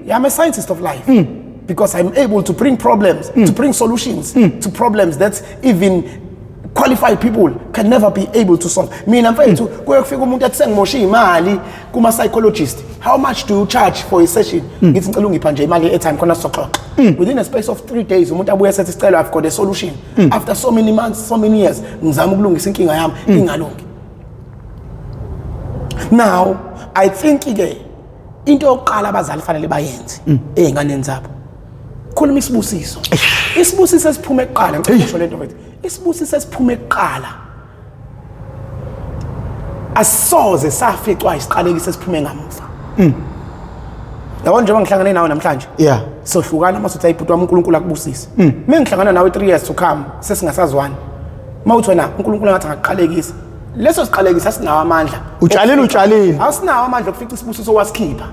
Yeah, I'm a scientist of life because I'm able to bring problems, to bring solutions to problems that even qualified people can never be able to solve. Mina, mfethu, kuye kufika umuntu athi sengimoshe imali kuma-psychologist. "How much do you charge for a session?" Ngithi ngicela ungipha nje imali ye-airtime khona sizoxoxa. Within a space of 3 days umuntu abuye esethi, "Sicelo, I've got a solution after so many months, so many years ngizama ukulungisa inkinga yami, ingalungi." Now I think ke into yokuqala abazali fanele bayenze ey'nganeni zabo, khuluma isibusiso, isibusiso esiphume kuqala. Ngicela ukusho lento, mfethu, isibusiso esiphume kuqala asisoze saficwa isiqalekiso esiphume ngamuva. Yabona, njengoba ngihlangane nawe namhlanje, sohlukana, uma uthi, "Ayibhuti wami, uNkulunkulu akubusise," uma ngihlangana nawe 3 years to come sesingasazwani, uma uthi wena uNkulunkulu ngathi angakuqalekisa, leso siqalekiso asinawo amandla. Utshalile, utshalile. Asinawo amandla okufica isibusiso wasikhipha.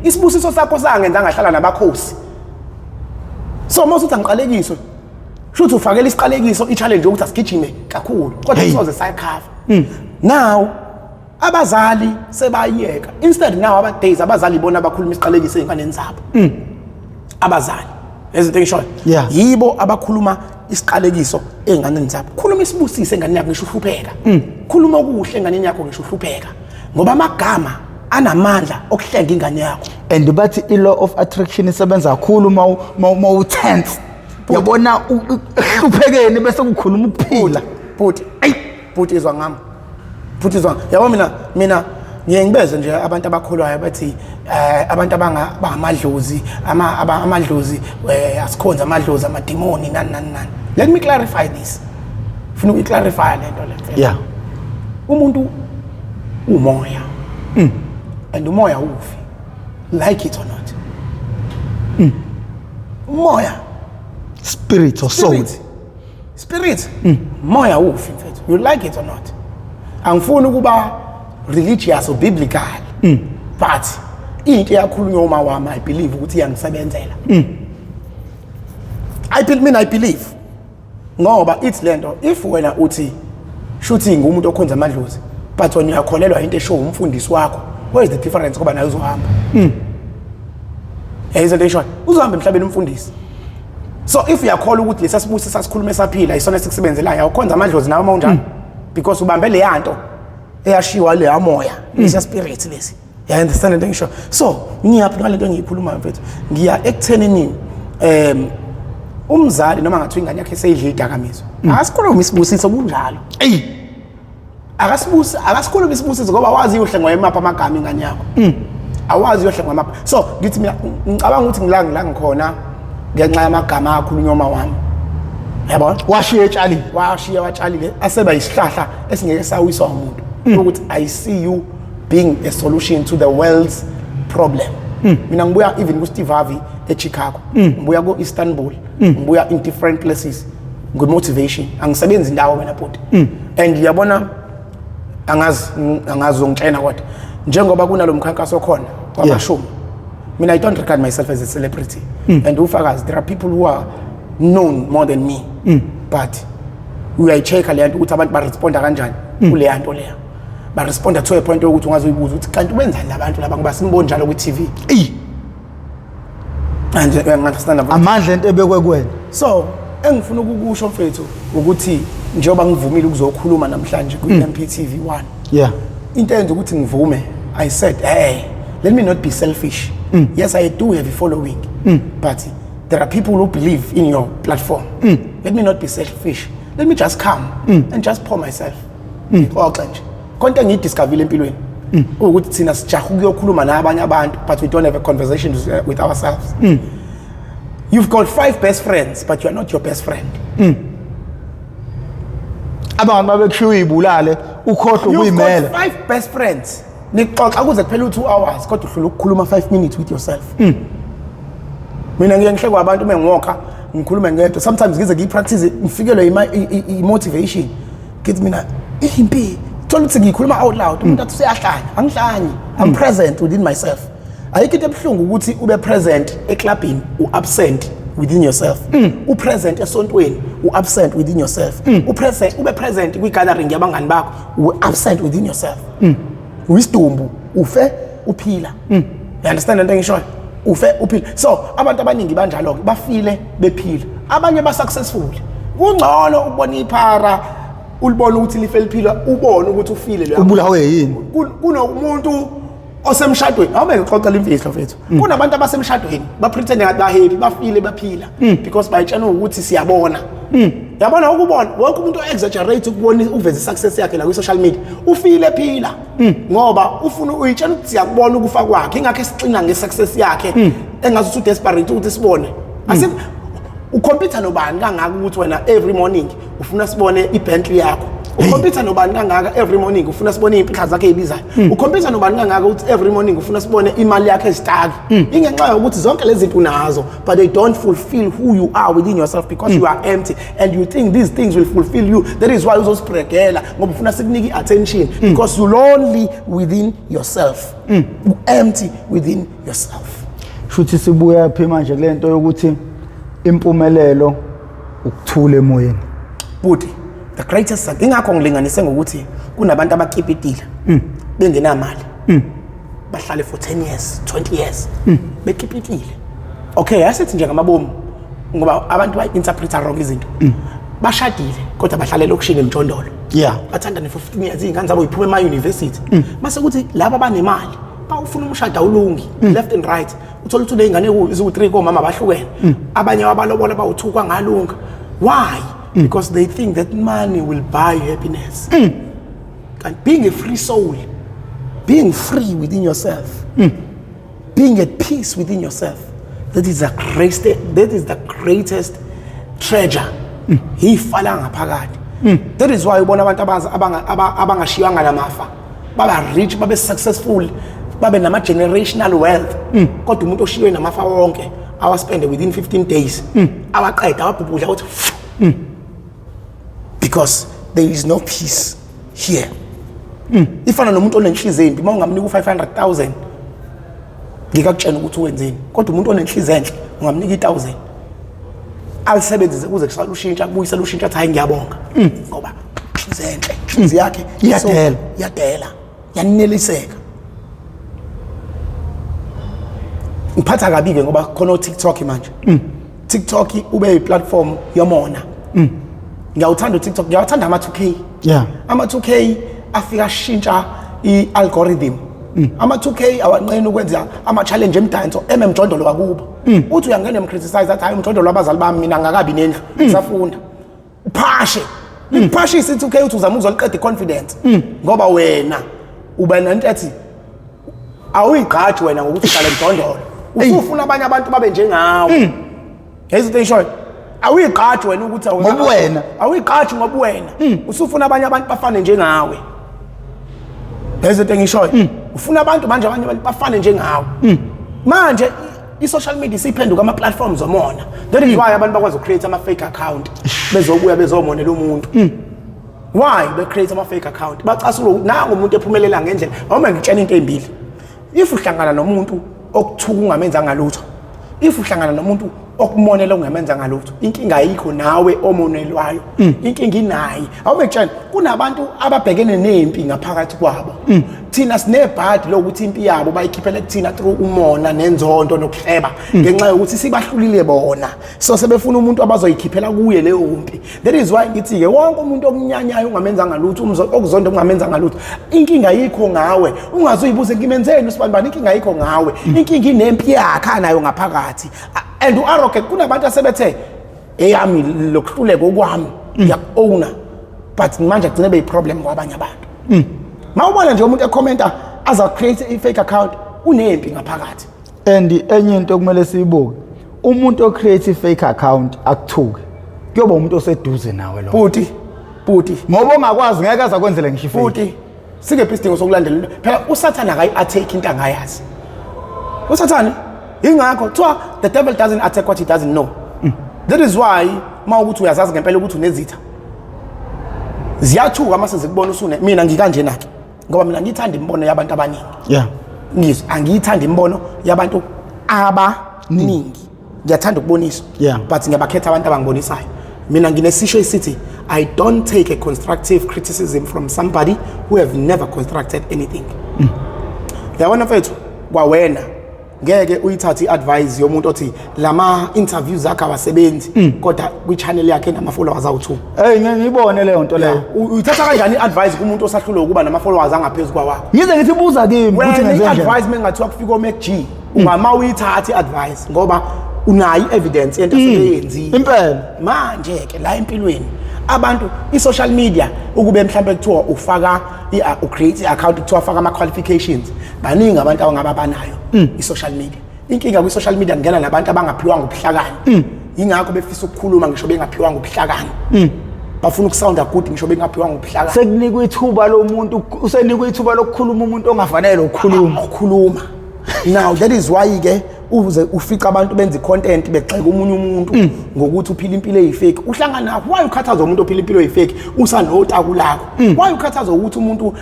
Isibusiso sakho sangenza ngahlala nabakhosi. So uma usuthi angiqalekiswe, shuthi ufakela isiqalekiso i-challenge yokuthi asigijime kakhulu, kodwa soze sayikhava. Now abazali sebayeka. Instead now aba-days abazali ibona abakhuluma isiqalekiso ey'nganeni zabo. Abazali, ezinto engishoyo, yibo abakhuluma isiqalekiso ey'nganeni zabo. Khuluma isibusiso enganeni yakho ngisho uhlupheka. Khuluma okuhle enganeni yakho ngisho uhlupheka, ngoba amagama anamandla okuhlenga ingane yakho. And bathi i-law of attraction isebenza kakhulu uma u-tense, yabona, ehluphekeni bese kukhuluma ukuphila. Bhuti, ayi bhuti, izwa ngami, bhuti, izwa. Yabo, mina ngiye ngibeze nje abantu abakholwayo bathi abantu abangamadlozi, amadlozi, asikhonze amadlozi, amadimoni, nani nani nani. Let me clarify this. Funa ukuyiclarify lento le. Umuntu umoya, and umoya ufi, like it or not. Umoya. Spirit or soul. Spirit, spirit, moya ufi, mfethu, you like it or not. Angifuni ukuba religious or biblical, but into eyakhulunywa uma wami, I believe ukuthi iyangisebenzela. I believe, mina I believe, ngoba ithi lento, if wena uthi shuthi ngumuntu okhonza amadlozi, but wena uyakholelwa into eshow umfundisi wakho, where is the difference? Ngoba naye uzohamba, yayizo into eshoyo, uzohamba emhlabeni umfundisi. So if uyakholwa ukuthi lesa sibusi sasikhuluma esaphila isona esikusebenzelayo, awukhonza amadlozi nawe uma unjalo, because ubambe leya nto eyashiwa leya moya, lesiya spirit lesi. Ya understand into engisho? So ngiyaphi ngale nto engiyikhulumayo, mfethu? Ngiya ekuthenini umzali noma ngathiwa ingane yakhe seyidla idakamizwa, akasikhuluma isibusiso kunjalo. Eyi. Akasibusi, akasikhuluma isibusiso, ngoba wazi uhle ngoyemapha amagama ingane yakho. Awazi uyohle ngamapha. So ngithi mina ngicabanga ukuthi ngila ngila ngikhona ngenxa yamagama akhulunywa uma wami, yabona. Washiya etshalile. Washiya watshalile, aseba isihlahla esingeke sawiswa umuntu, ukuthi I see you being a solution to the world's problem. Mina ngibuya even ku-Steve Harvey eChicago, ngibuya ku-Istanbul, ngibuya in different places nge-motivation. Angisebenzi indawo wena bhuti, and uyabona, angazi, angazi uzongitshena, kodwa njengoba kunalo mkhankaso okhona wamashumi, mina I don't regard myself as a celebrity, and ufakazi, there are people who are known more than me, but uyayi-check-a leya nto ukuthi abantu baresponda kanjani kuleya nto leya. Baresponda to a point yokuthi ungaze uyibuza ukuthi kanti wenzani labantu laba, ngoba simboni njalo kwi-TV. Eyi. And uyangi-understand? Amandla ento ebekwe kuwena. So engifuna ukukusho, mfethu, ukuthi njengoba ngivumile ukuzokhuluma namhlanje kwi-MPTV 1, into eyenza ukuthi ngivume, I said, hey, let me not be selfish. Yes, I do have a following, but there are people who believe in your platform. Let me not be selfish, let me just come and just pour myself, ngixoxe nje konke engiyidiscoverile empilweni, ukuthi thina sijaha ukuyokhuluma nabanye abantu, but we don't have a conversation with ourselves. You've got five best friends, but you are not your best friend. Abantu babekushiya uyibulale, ukhohlwe You've got ukuyimela. five best friends, nixoxa kuze kuphele u-2 hours, kodwa uhlula ukukhuluma 5 minutes with yourself. Mina ngiye ngihlekwa abantu uma ngiwalka ngikhulume ngedwa. Sometimes ngize ngiyipractice, ngifikelwe i-motivation, ngithi mina impi, thola ukuthi ngiyikhuluma out loud, umuntu athi useyahlanya. Angihlanyi, I'm present within myself. Ayikho into ebuhlungu ukuthi ube present eklabhini, u-absent within yourself, u-present esontweni, u-absent within yourself, u-present, ube present kwi-gathering yabangani bakho, u-absent within yourself. Uyisidumbu, ufe uphila. You understand lento engishoyo? Ufe uphila. So abantu abaningi banjalo-ke, bafile bephila. Abanye ba-successful. Kungcono ukubona iphara, ulibone ukuthi life liphila, ubone ukuthi ufile loya. Ubulawe yini? Kunomuntu osemshadweni, awube ngixoxela imfihlo, mfethu. Kunabantu abasemshadweni bapretende ngathi bahappy, bafile baphila, because bayitshena ukuthi siyabona. Yabona, ukubona wonke umuntu o-exaggerate ukubona, uveze i-success yakhe la kwi-social media, ufile phila, ngoba ufuna uyitshela ukuthi siyakubona ukufa kwakhe. Ingakho esixina nge-success yakhe, engazuthi udesperate ukuthi sibone. Ucompeta nobani kangaka ukuthi wena every morning ufuna sibone i-Bentley yakho? Ucompeta nobani kangaka every morning ufuna sibone iy'mpahla zakhe ey'bizayo? Ucompeta nobani kangaka ukuthi every morning ufuna sibone imali yakhe ezitaki? Ingenxa yokuthi zonke lezi zinto unazo, but they don't fulfill who you are within yourself, because you are empty and you think these things will fulfill you. That is why uzosibregela, ngoba ufuna sikunike i-attention, because you lonely within yourself, u-empty within yourself. Shuthi sibuya phi manje kule nto yokuthi impumelelo ukuthula emoyeni? Buti, the greatest, ingakho ngilinganise ngokuthi kunabantu abakipitile bengenamali, bahlale for 10 years, 20 years bekipitile. Okay, asithi nje ngamabomu, ngoba abantu bayi-interpreta wrong izinto. Bashadile kodwa bahlala elokishini emjondolo. Bathandane for 15 years, iy'ngane zabo yiphuma ema-university. Mase kuthi laba abanemali bawufuna umshado awulungi left and right. Uthola ukuthi uney'ngane ziwu-3 komama bahlukene, abanye wabalobola bawu-2 kwangalunga. Why? Because they think that money will buy happiness. And being a free soul, being free within yourself, being at peace within yourself, that is the greatest treasure. Ifa la ngaphakathi. That is why ubona abantu abangashiywanga namafa baba rich, babe successful, babe nama generational wealth, kodwa umuntu oshiywe namafa wonke awaspende within 15 days, awaqeda, awabhubhudla ukuthi, because there is no peace here. Ifana nomuntu onenhliziyo embi, uma ungamnika u-500,000 ngikakutshela ukuthi wenzeni, kodwa umuntu onenhliziyo enhle ungamnika i-1000 alisebenzise kuze kusale ushintsha, kubuyisela ushintsha, athi hayi, ngiyabonga, ngoba inhliziyo enhle, inhliziyo yakhe Iyadela. Iyadela, yaneliseka. Ngiphatha kabi-ke ngoba khona o-TikTok manje. TikTok ube yi-platform yomona. Ngiyawuthanda u-TikTok, ngiyawuthanda ama-2K. Ama-2K afika ashintsha i-algorithm. Ama-2K awanqeni ukwenza ama-challenge emdanso ememjondolo wakubo. Uthi uyangena emcriticize, athi hayi, umjondolo wabazali bami, mina ngakabi nendlu, ngisafunda. Uphashe, liphashise i-2K, uthi uzama ukuzoliqeda i-confidence, ngoba wena uba nento ethi Awuyigqaji wena ngokuthi uhlale emjondolo, usufuna abanye abantu babe njengawe. Yazi into eyishoyo, awuyigqaji wena ukuthi Ngoba wena. Awuyigqaji ngoba wena usufuna abanye abantu bafane njengawe. Yazi into engishoyo, ufuna abantu manje abanye abantu bafane njengawe. Manje i-social media isiphenduka ama-platforms omona. That is why abantu bakwazi uku-create ama-fake account, bezobuya bezomonela umuntu. Why be-create ama-fake account? Bacasula ukuthi nangu umuntu ephumelela ngendlela. Awume ngitshena into ey'mbili: if uhlangana nomuntu okuthuka ungamenzanga lutho, if uhlangana nomuntu okumonela ungamenzanga lutho, inkinga ayikho nawe omonelwayo, inkinga inaye. Awume ngitshena, kunabantu ababhekene nempi ngaphakathi kwabo. Thina sinebhadi lokuthi impi yabo bayikhiphele kuthina through umona nenzondo nokuhleba, ngenxa yokuthi sibahlulile bona, so sebefuna umuntu abazoyikhiphela kuye leyo mpi. That is why ngithi-ke wonke umuntu okunyanyayo ungamenzanga lutho, okuzonda ungamenzanga lutho, inkinga ayikho ngawe. Ungaze uyibuze, "Ngimenzeni usibanibani?" Inkinga ayikho ngawe, inkinga inempi yakhe anayo ngaphakathi. And u-arrogant. Kunabantu asebethe, "Eyami lokuhluleka okwami, ngiyaku-owna," but manje agcine beyi-problem kwabanye abantu. Ma ubona nje umuntu ekhomenta aza create i-fake account, unempi ngaphakathi. And enye into okumele siyibuke, umuntu o-create i-fake account akuthuke kuyoba umuntu oseduze nawe lo. Bhuti, bhuti. Ngoba ongakwazi ngeke aze akwenzele ngisho i-fake. Futhi singephi isidingo sokulandela into? Phela usathane akayi-attack into angayazi usathane. Ingakho kuthiwa the devil doesn't attack what he doesn't know. That is why uma ukuthi uyazazi ngempela ukuthi unezitha, ziyathuka uma sezikubona usune. Mina ngikanjena-ke ngoba mina ngiyithanda imibono yabantu abaningi. Ngizwe, angiyithanda imibono yabantu abaningi, ngiyathanda ukuboniswa, but ngiyabakhetha abantu abangibonisayo. Mina nginesisho esithi, "I don't take a constructive criticism from somebody who have never constructed anything." Yabona mfethu, kwawena ngeke uyithathe i-advice yomuntu othi lama interviews akhe awasebenzi, kodwa kwi-channel yakhe nama-followers awu-2. Hey, ngeke ngiyibone leyo nto leyo. Uyithatha kanjani i-advice kumuntu osahlulwe ukuba nama-followers angaphezu kwawakho? Ngize ngithi buza kimi ukuthi Wena ngenze njani. i-advice mengathiwa kufika oMac G, ungama uyithatha i-advice ngoba unayo i-evidence yento asebeyenzile. Manje-ke la empilweni abantu, i-social media, ukube mhlawumbe kuthiwa ufaka ucreate i-account, kuthiwa faka ama-qualifications, baningi abantu abangaba banayo i-social media. Inkinga kwi-social media kungena nabantu abangaphiwanga ubuhlakani. Yingakho befisa ukukhuluma ngisho bengaphiwanga ubuhlakani, bafuna ukusounda good ngisho bengaphiwanga ubuhlakani. Sekunikwa ithuba lomuntu, usenikwa ithuba lokukhuluma umuntu ongafanele ukukhuluma. Ukukhuluma. Now that is why ke uze ufica abantu benza i-content begxeka omunye umuntu ngokuthi uphila impilo eyi-fake. Uhlangana, why ukhathazwa umuntu ophila impilo eyi-fake usanotaku lakho? Why ukhathazwa ukuthi umuntu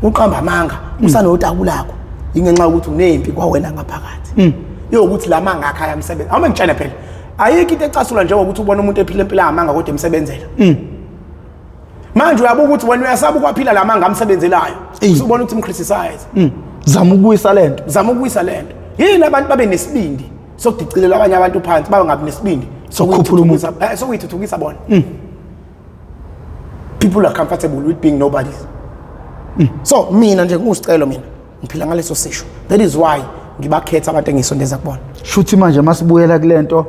uqamba amanga usanotaku lakho? Ingenxa yokuthi unempi kwawena ngaphakathi yokuthi la manga akhe ayamsebenza. Awume ngitshene phela, ayikho into ecasula njengokuthi ubone umuntu ephila impilo yangamanga kodwa emsebenzela. Manje uyabuka ukuthi wena uyasaba ukwaphila la manga amsebenzelayo. Usubona ukuthi imcriticize. Zama ukubuyisa lento. Zama ukubuyisa lento. Yini abantu babe nesibindi sokudicilela abanye abantu phansi, babe ngabi nesibindi Sokukhuphula umuntu? Sokuyithuthukisa bona? People are comfortable with being nobodies. So mina nje ngusicelo, mina ngiphila ngaleso sisho. That is why ngibakhetha abantu engisondeza kubona. Shuthi manje masibuyela kulento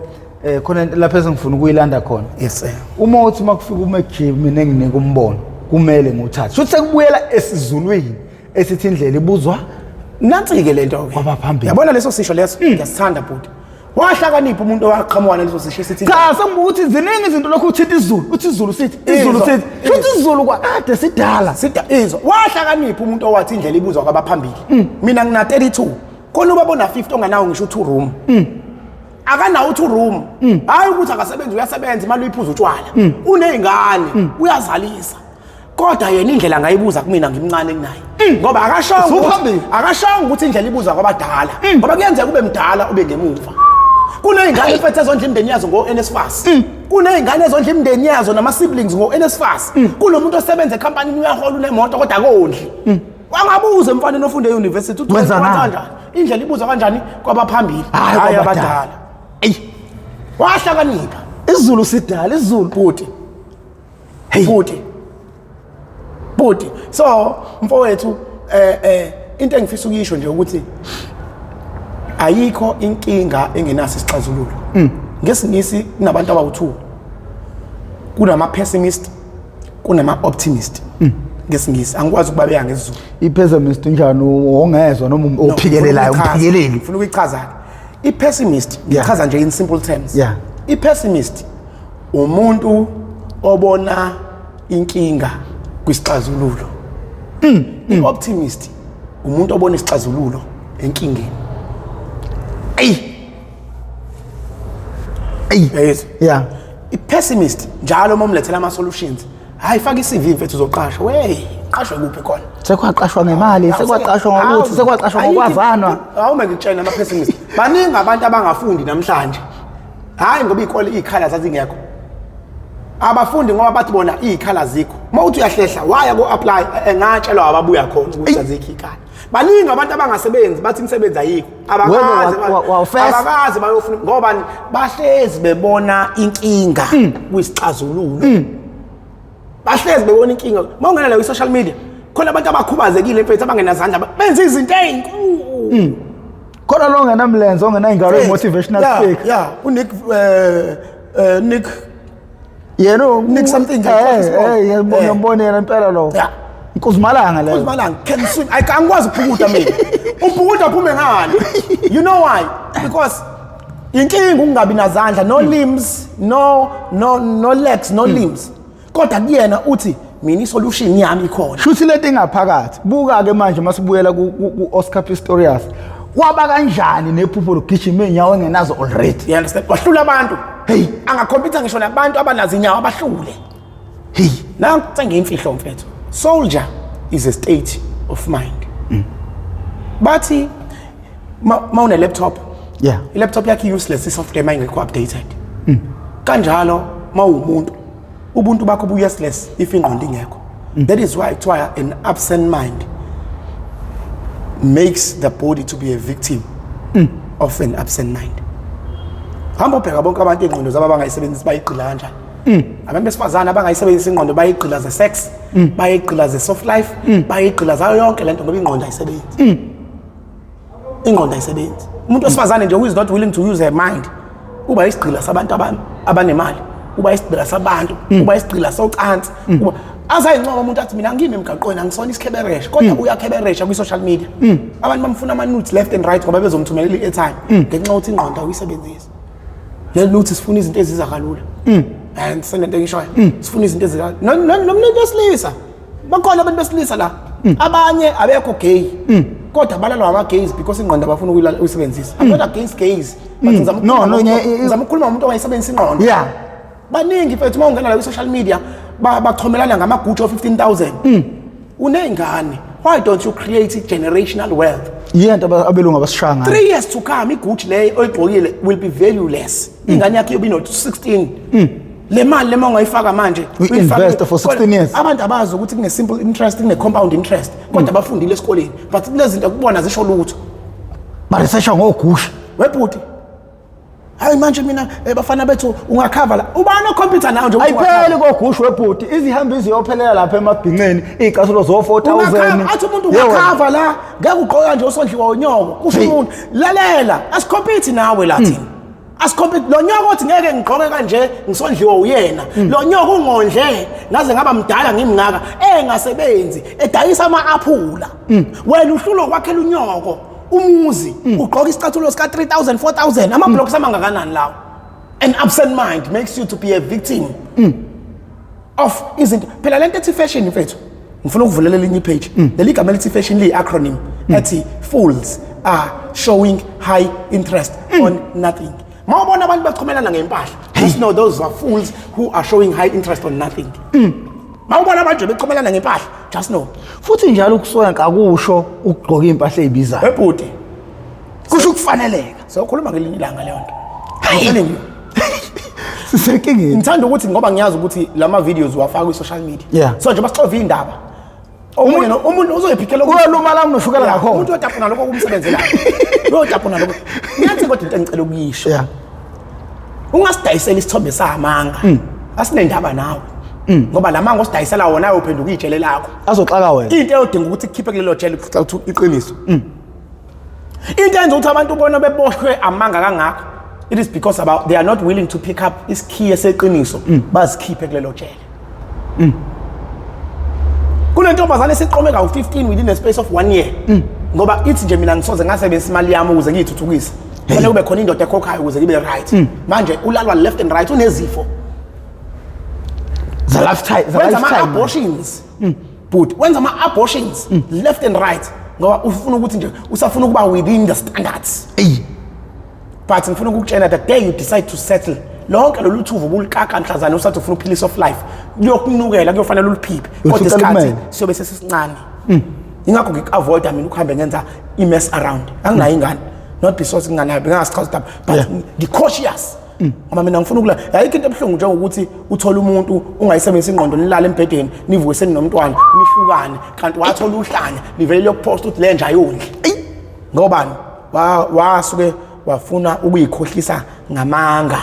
khona lapha esengifuna ukuyilanda khona. Yes sir. Uma uthi makufika uMac G, mina enginika umbono kumele ngiwuthathe, shuthi sekubuyela esizulwini esithi indlela ibuzwa Nansi-ke lento ke. Kwabaphambili. Yabona leso sisho leso, ngiyasithanda bhuti. Wahlakanipha umuntu owaqhamuka naleso sisho esithi Cha, sengibuka ukuthi ziningi izinto lokhu uthinta izulu, uthi izulu sithi izulu Izwa, sithi shuthi izwa. izulu kwakade sidala. Sida izwa, wahlakanipha umuntu owathi indlela ibuzwa kwabaphambili. Mina ngina 32, khona ubaba ona 50 onganawo ngisho u2 room. Akanawo u2 room, hayi ukuthi akasebenzi, uyasebenza, imali uyiphuza utshwala, unezingane, uyazalisa, kodwa yena indlela angayibuza kumina ngimncane kunaye, ngoba akashongo Usuphambili. Akashongo ukuthi indlela ibuzwa kwabadala, ngoba kuyenzeka ube mdala ube ngemuva. Kuney'ngane mfethu ezondla imindeni yazo ngo-NSFAS, kuney'ngane ezondla imindeni yazo nama-siblings ngo-NSFAS. Kunomuntu osebenza ekhampanini, uyahola, unemoto, kodwa akondli. Wangabuza emfaneni ofunde e-university uthi Wenza ngani? kanjani indlela ibuzwa kanjani kwabaphambili, Hhayi hhayi kwabadala. abadala. Eyi, wahlakanipha. Izulu sidala izulu. Bhuti, bhuti, bhuti. So mfowethu, into engifisa ukuyisho nje ukuthi ayikho inkinga engenaso isixazululo. Ngesingisi kunabantu abawu2: kunama pessimist, kunama optimist. Ngesingisi angikwazi ukubabeka ngesiZulu. I-pessimist njani, ongezwa noma ophikelelayo, umphikeleli? Ngifuna ukuyichaza ke i-pessimist, ngichaza nje in simple terms. I-pessimist umuntu obona inkinga kwisixazululo. I-optimist umuntu obona isixazululo enkingeni. Eyi, eyi. Uyayizwa? Yeah. I-pessimist njalo uma umlethela ama-solutions, hayi, faka i-CV mfethu, uzoqashwa. Wey, qashwe kuphi khona? Sekwaqashwa ngemali, sekwaqashwa ngokuthi, sekwaqashwa ngokwazanwa. Awume ngikutshela, ama-pessimist baningi abantu abangafundi namhlanje, hhayi ngoba iy'kole iy'khala zazingekho. Abafundi ngoba bathi bona iy'khala zikho. Uma uthi uyahlehla waya ko-apply, engatshelwa ababuya khona ukuthi azikho iy'khala. Baningi abantu abangasebenzi, bathi imisebenzi ayikho. Abakaze Wawufesa. Abakaze bayofuna ngoba bahlezi bebona inkinga kwisixazululo. Bahlezi bebona inkinga. Uma ungena la kwi-social media, khona abantu abakhubazekile mfethu, abangenazandla, benza izinto ey'nkulu. Khona lo ongenamlenze, ongenay'ngalo, i-motivational speaker. Yeah, uNick Nick Yena Nick something, ngiyambona yena impela lo. Nkuzimalanga leyo. Uzimalanga can swim. Angikwazi ukubhukuda mina. Ubhukuda uphume ngani? You know why? Because inkinga ukungabi nazandla, no limbs, no legs, no limbs, kodwa kuyena uthi mina isolution yami ikhona. Shuthi lento ingaphakathi. Buka-ke manje, masibuyela ku-Oscar Pistorius, kwaba kanjani nephupho lokugijima iy'nyawo engenazo already? You understand? Wahlula abantu. Hey. Angakhompyutha ngisho nabantu abanazo inyawo, abahlule. Hey. Nangu ngiyimfihlo mfethu, soldier is a state of mind. Bathi ma une laptop, i-laptop yakho useless i-software ma ingekho updated. Kanjalo ma uwumuntu, ubuntu bakho bu-useless if ingqondo ingekho. That is why kuthiwa an absent mind makes the body to be a victim of an absent mind. Hamba ubheka bonke abantu iy'ngqondo zabo abangayisebenzisi bayigqila kanjani. Abantu besifazane abangayisebenzisi ingqondo bayigqila ze-sex, bayigqila ze-soft life, bayigqila zayo yonke lento, ngoba ingqondo ayisebenzi. Ingqondo ayisebenzi. Umuntu wesifazane nje who is not willing to use her mind uba isigqila sabantu abanemali, uba isigqila sabantu, uba isigqila socansi. Uba azayincoma umuntu athi mina ngimi emgaqweni, angisona isikhebereshe, kodwa uyakheberesha kwi-social media. Abantu bamfuna ama-nudes left and right ngoba bezomthumelela i-airtime, ngenxa yokuthi ingqondo awuyisebenzisi. Leli sifuna izinto eziza kalula, and senento engishoyo, sifuna izinto eziza nomuntu wesilisa. Bakhona abantu besilisa la, abanye abekho gay, kodwa balalwa ama-gays because ingqondo abafuna ukuyisebenzisa. I'm not against gays, but ngizama No, no, ngizama ukukhuluma ngomuntu ongayisebenzisa ingqondo. Baningi mfethu, uma ungena la kwi-social media bachomelana ngama-Gucci o-15 000. Uney'ngane, why don't you create generational wealth? Yento abelungu abasishaya ngayo. 3 years to come, iGucci leyo oyigqokile will be valueless. Ingane yakho iyobe ino-16. Le mali lema ungayifaka manje, We invest for 16 years. Abantu abazi ukuthi kune-simple interest, kune-compound interest, kodwa bafundile esikoleni, but kulezi zinto kubona zisho lutho. Barisesha ngogusha. Webhuti, hayi manje mina bafana bethu, ungakhava la ubani okhompyutha nawo nje ukuthi Ayipheli kogusha webhuti, izihambi ziyophelela lapha emabhinceni, iy'cathulo zo-4000. Ungakhava, athi umuntu ungakhava la, ngeke ugqoka nje usondliwa unyoko, kusho Hey. umuntu. Lalela, asikhompyuthi nawe la thina, asikhompyuthi lo nyoko othi ngeke ngigqoke kanje, ngisondliwa uyena lo nyoko ungondle ngaze ngaba mdala, ngimngaka, engasebenzi, edayisa ama-aphula. Wena uhlulwa ukwakhela unyoko umuzi, ugqoka isicathulo sika 3000, 4000, ama-blocks amangakanani lawo? An absent mind makes you to be a victim of izinto. Phela lento ethi fashion, mfethu, ngifuna ukuvulela elinye ipage. Leli gama elithi fashion liyi-acronym ethi fools are showing high interest on nothing. Ma ubona abantu bachomelana ngempahla, just know those are fools who are showing high interest on nothing. Ma ubona abantu nje bechomelana ngempahla, just know. Futhi njalo ukuswenka akusho ukugqoka iy'mpahla ey'bizayo. Webhuti, Kusho ukufaneleka. Sokhuluma ngelinye ilanga leyo nto. I'm telling you. Sisenkingeni. Ngithanda ukuthi ngoba ngiyazi ukuthi lama videos uwafaka kwi-social media, so nje basixova iy'ndaba, omunye umuntu uzoyiphikhela. Uyoluma la unoshukela ngakhona. Umuntu uyotapuna lokho okumsebenzelayo, uyotapuna lokho. Ngiyathi kodwa into engicela ukuyisho, ungasidayiseli isithombe samanga, asinendaba nawe, ngoba la manga osidayisela wona ayophenduka ijele lakho. Azoxaka wena. Into eyodinga ukuthi kukhiphe kulelo jele ukuthi iqiniso. Into enza ukuthi abantu ubona beboshwe amanga kangaka, it is because about they are not willing to pick up isikhiye seqiniso, bazikhiphe kulelo jele. Kunentombazane esiqome kawu-15 within the space of one year, ngoba ithi nje mina ngisoze ngasebenzisa imali yami ukuze ngiyithuthukise, kufanele kube khona indoda ekhokhayo ukuze ngibe right. Manje ulalwa left and right, unezifo za lifetime, za wenza lifetime. Ama-abortions, but wenza ama-abortions left and right ngoba ufuna ukuthi nje usafuna ukuba within the standards. Eyi. But ngifuna ukukutshela, the day you decide to settle, lonke lolu thuvu obulikaka mhlazane usathi ufuna uphilisa of life kuyokunukela, kuyofanele uliphiphe, kodwa Uyohluka isikhathi kumele. siyobe sesisincane. Ingakho ngiku-avoida mina ukuhambe ngenza i-mess around. Anginayo ingane, not because nginganayo, bengingasichaza udaba, but ngi-cautious ngoba mina ngifuna ukula. Ayikho into ebuhlungu njengokuthi uthole umuntu ungayisebenzisi ingqondo, nilale embhedeni, nivuke seninomntwana, nihlukane, kanti wathola uhlanya livele liyokuphosta ukuthi le nja ayondli. Ngobani? Wasuke wafuna ukuyikhohlisa ngamanga.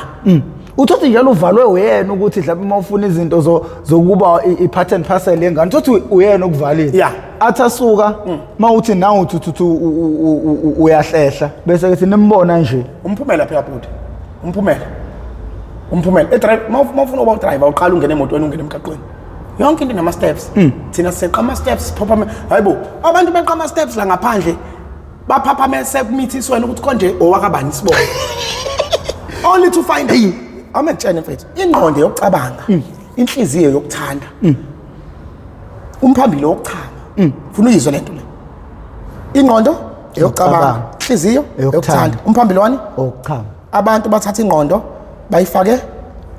Uthothi njalo uvalwe uyena ukuthi mhlawumbe uma ufuna izinto zokuba i-part and parcel yengane, uthothi uyena okuvalile. Athi asuka uma uthi nawe uthi uthi uyahlehla, bese kethi nimbona nje. Umphumela phela bhuti, umphumela e-drive. Uma ufuna ukuba udriver, uqala ungene emotweni, ungene emgaqweni, yonke into inama-steps. Thina seqa ama-steps, siphopha. Hayi bo, abantu beqa ama-steps la ngaphandle, baphaphame sekumithisweni ukuthi konje owakabani isibongo, only to find, amekutshene mfethu, ingqondo yokucabanga, inhliziyo yokuthanda, umphambili wokuchama. Funa uyizwe lento le: ingqondo eyokucabanga, Yokucabanga. inhliziyo Eyokuthanda. eyokuthanda, umphambili wani? Okuchama. Abantu bathatha ingqondo bayifake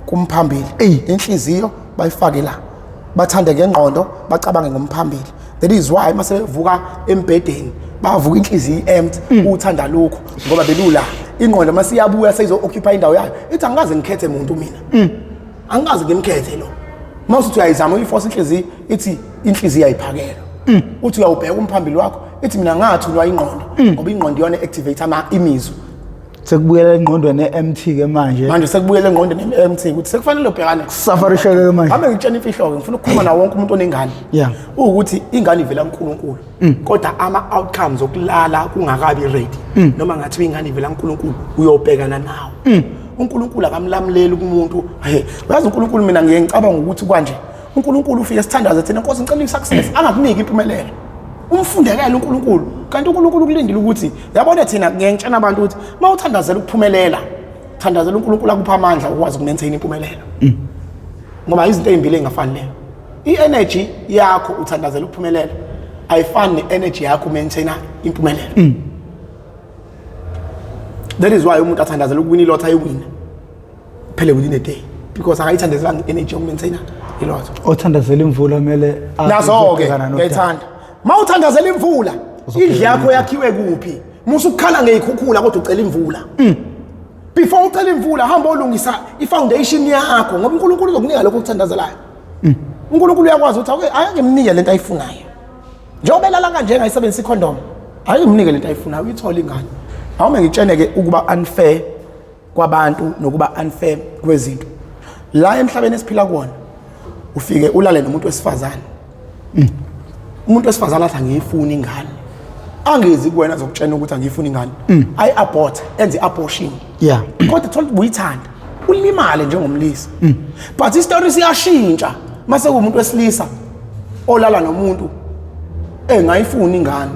kumphambili, Eyi. inhliziyo bayifake la, bathande ngengqondo, bacabange ngomphambili. That is why mase bevuka embhedeni bavuka inhliziyo empty, uthanda lokhu ngoba belula. Ingqondo mase iyabuya seyizo-occupy indawo yayo, ithi angikaze ngikhethe muntu mina, angikaze ngimkhethe lo. Uma usuthi uyayizama uyiforce inhliziyo, ithi inhliziyo ayiphakelwa. Uthi uyawubheka umphambili wakho, ithi mina ngathunywa ingqondo, ngoba ingqondo iyona activate ama imizwa. Sekubuyela engqondweni e-empty ke manje. Manje sekubuyele engqondweni e-empty ukuthi sekufanele ubhekane. Safarisheke manje. Ame ngitshena imfihlo-ke, ngifuna ukukhuluma nawo wonke umuntu onengane. Ukuthi ingane ivela kuNkulunkulu, kodwa ama-outcomes okulala kungakabi ready, noma ngathiwa ingane ivela kuNkulunkulu, uyobhekana nawo. uNkulunkulu akamlamuleli kumuntu. He, uyazi uNkulunkulu, mina ngiye ngicabanga ukuthi kwanje uNkulunkulu ufike sithandaze thina, Nkosi ngicela i-success, angakuniki impumelelo, umfundekele uNkulunkulu, kanti uNkulunkulu ukulindile ukuthi yabona. Thina ngiye ngitshena abantu ukuthi uma uthandazela ukuphumelela, thandazela uNkulunkulu akupha amandla ukwazi ukumaintain impumelelo, ngoba izinto ey'mbili ey'ngafani leyo. I-energy yakho uthandazela ukuphumelela ayifani ne-energy yakho umaintaina impumelelo. That is why umuntu athandazela ukuwina ilotho, ayiwina phele within a day, because akayithandazelanga i-energy yokumaintaina ilotho. Othandazela imvula kumele Nazo-ke uzobhekana nodaba. Ngiyayithanda ma uthandazela imvula. Indlu yakho yakhiwe kuphi? Musa ukukhala ngey'khukhula kodwa ucela imvula. Before ucela imvula, hamba olungisa i-foundation yakho, ngoba uNkulunkulu uzokunika lokho okuthandazelayo. uNkulunkulu uyakwazi ukuthi okay, ake ngimnike lento ayifunayo njengoba elala kanje engayisebenzisa ikhondom, ake ngimnike lento ayifunayo, uyithole ingane. Awume ngitshene-ke ukuba unfair kwabantu nokuba unfair kwezinto la emhlabeni esiphila kuwona. Ufike ulale nomuntu wesifazane, umuntu wesifazane athi angiyifuni ingane, angezi kuwena azokutshena ukuthi angiyifuni ingane, ayi-abort, enze i-abortion, kodwa thola ukuthi buyithanda, ulimale njengomlisa. But isitori siyashintsha mase kuwumuntu wesilisa olala nomuntu engayifuni ingane,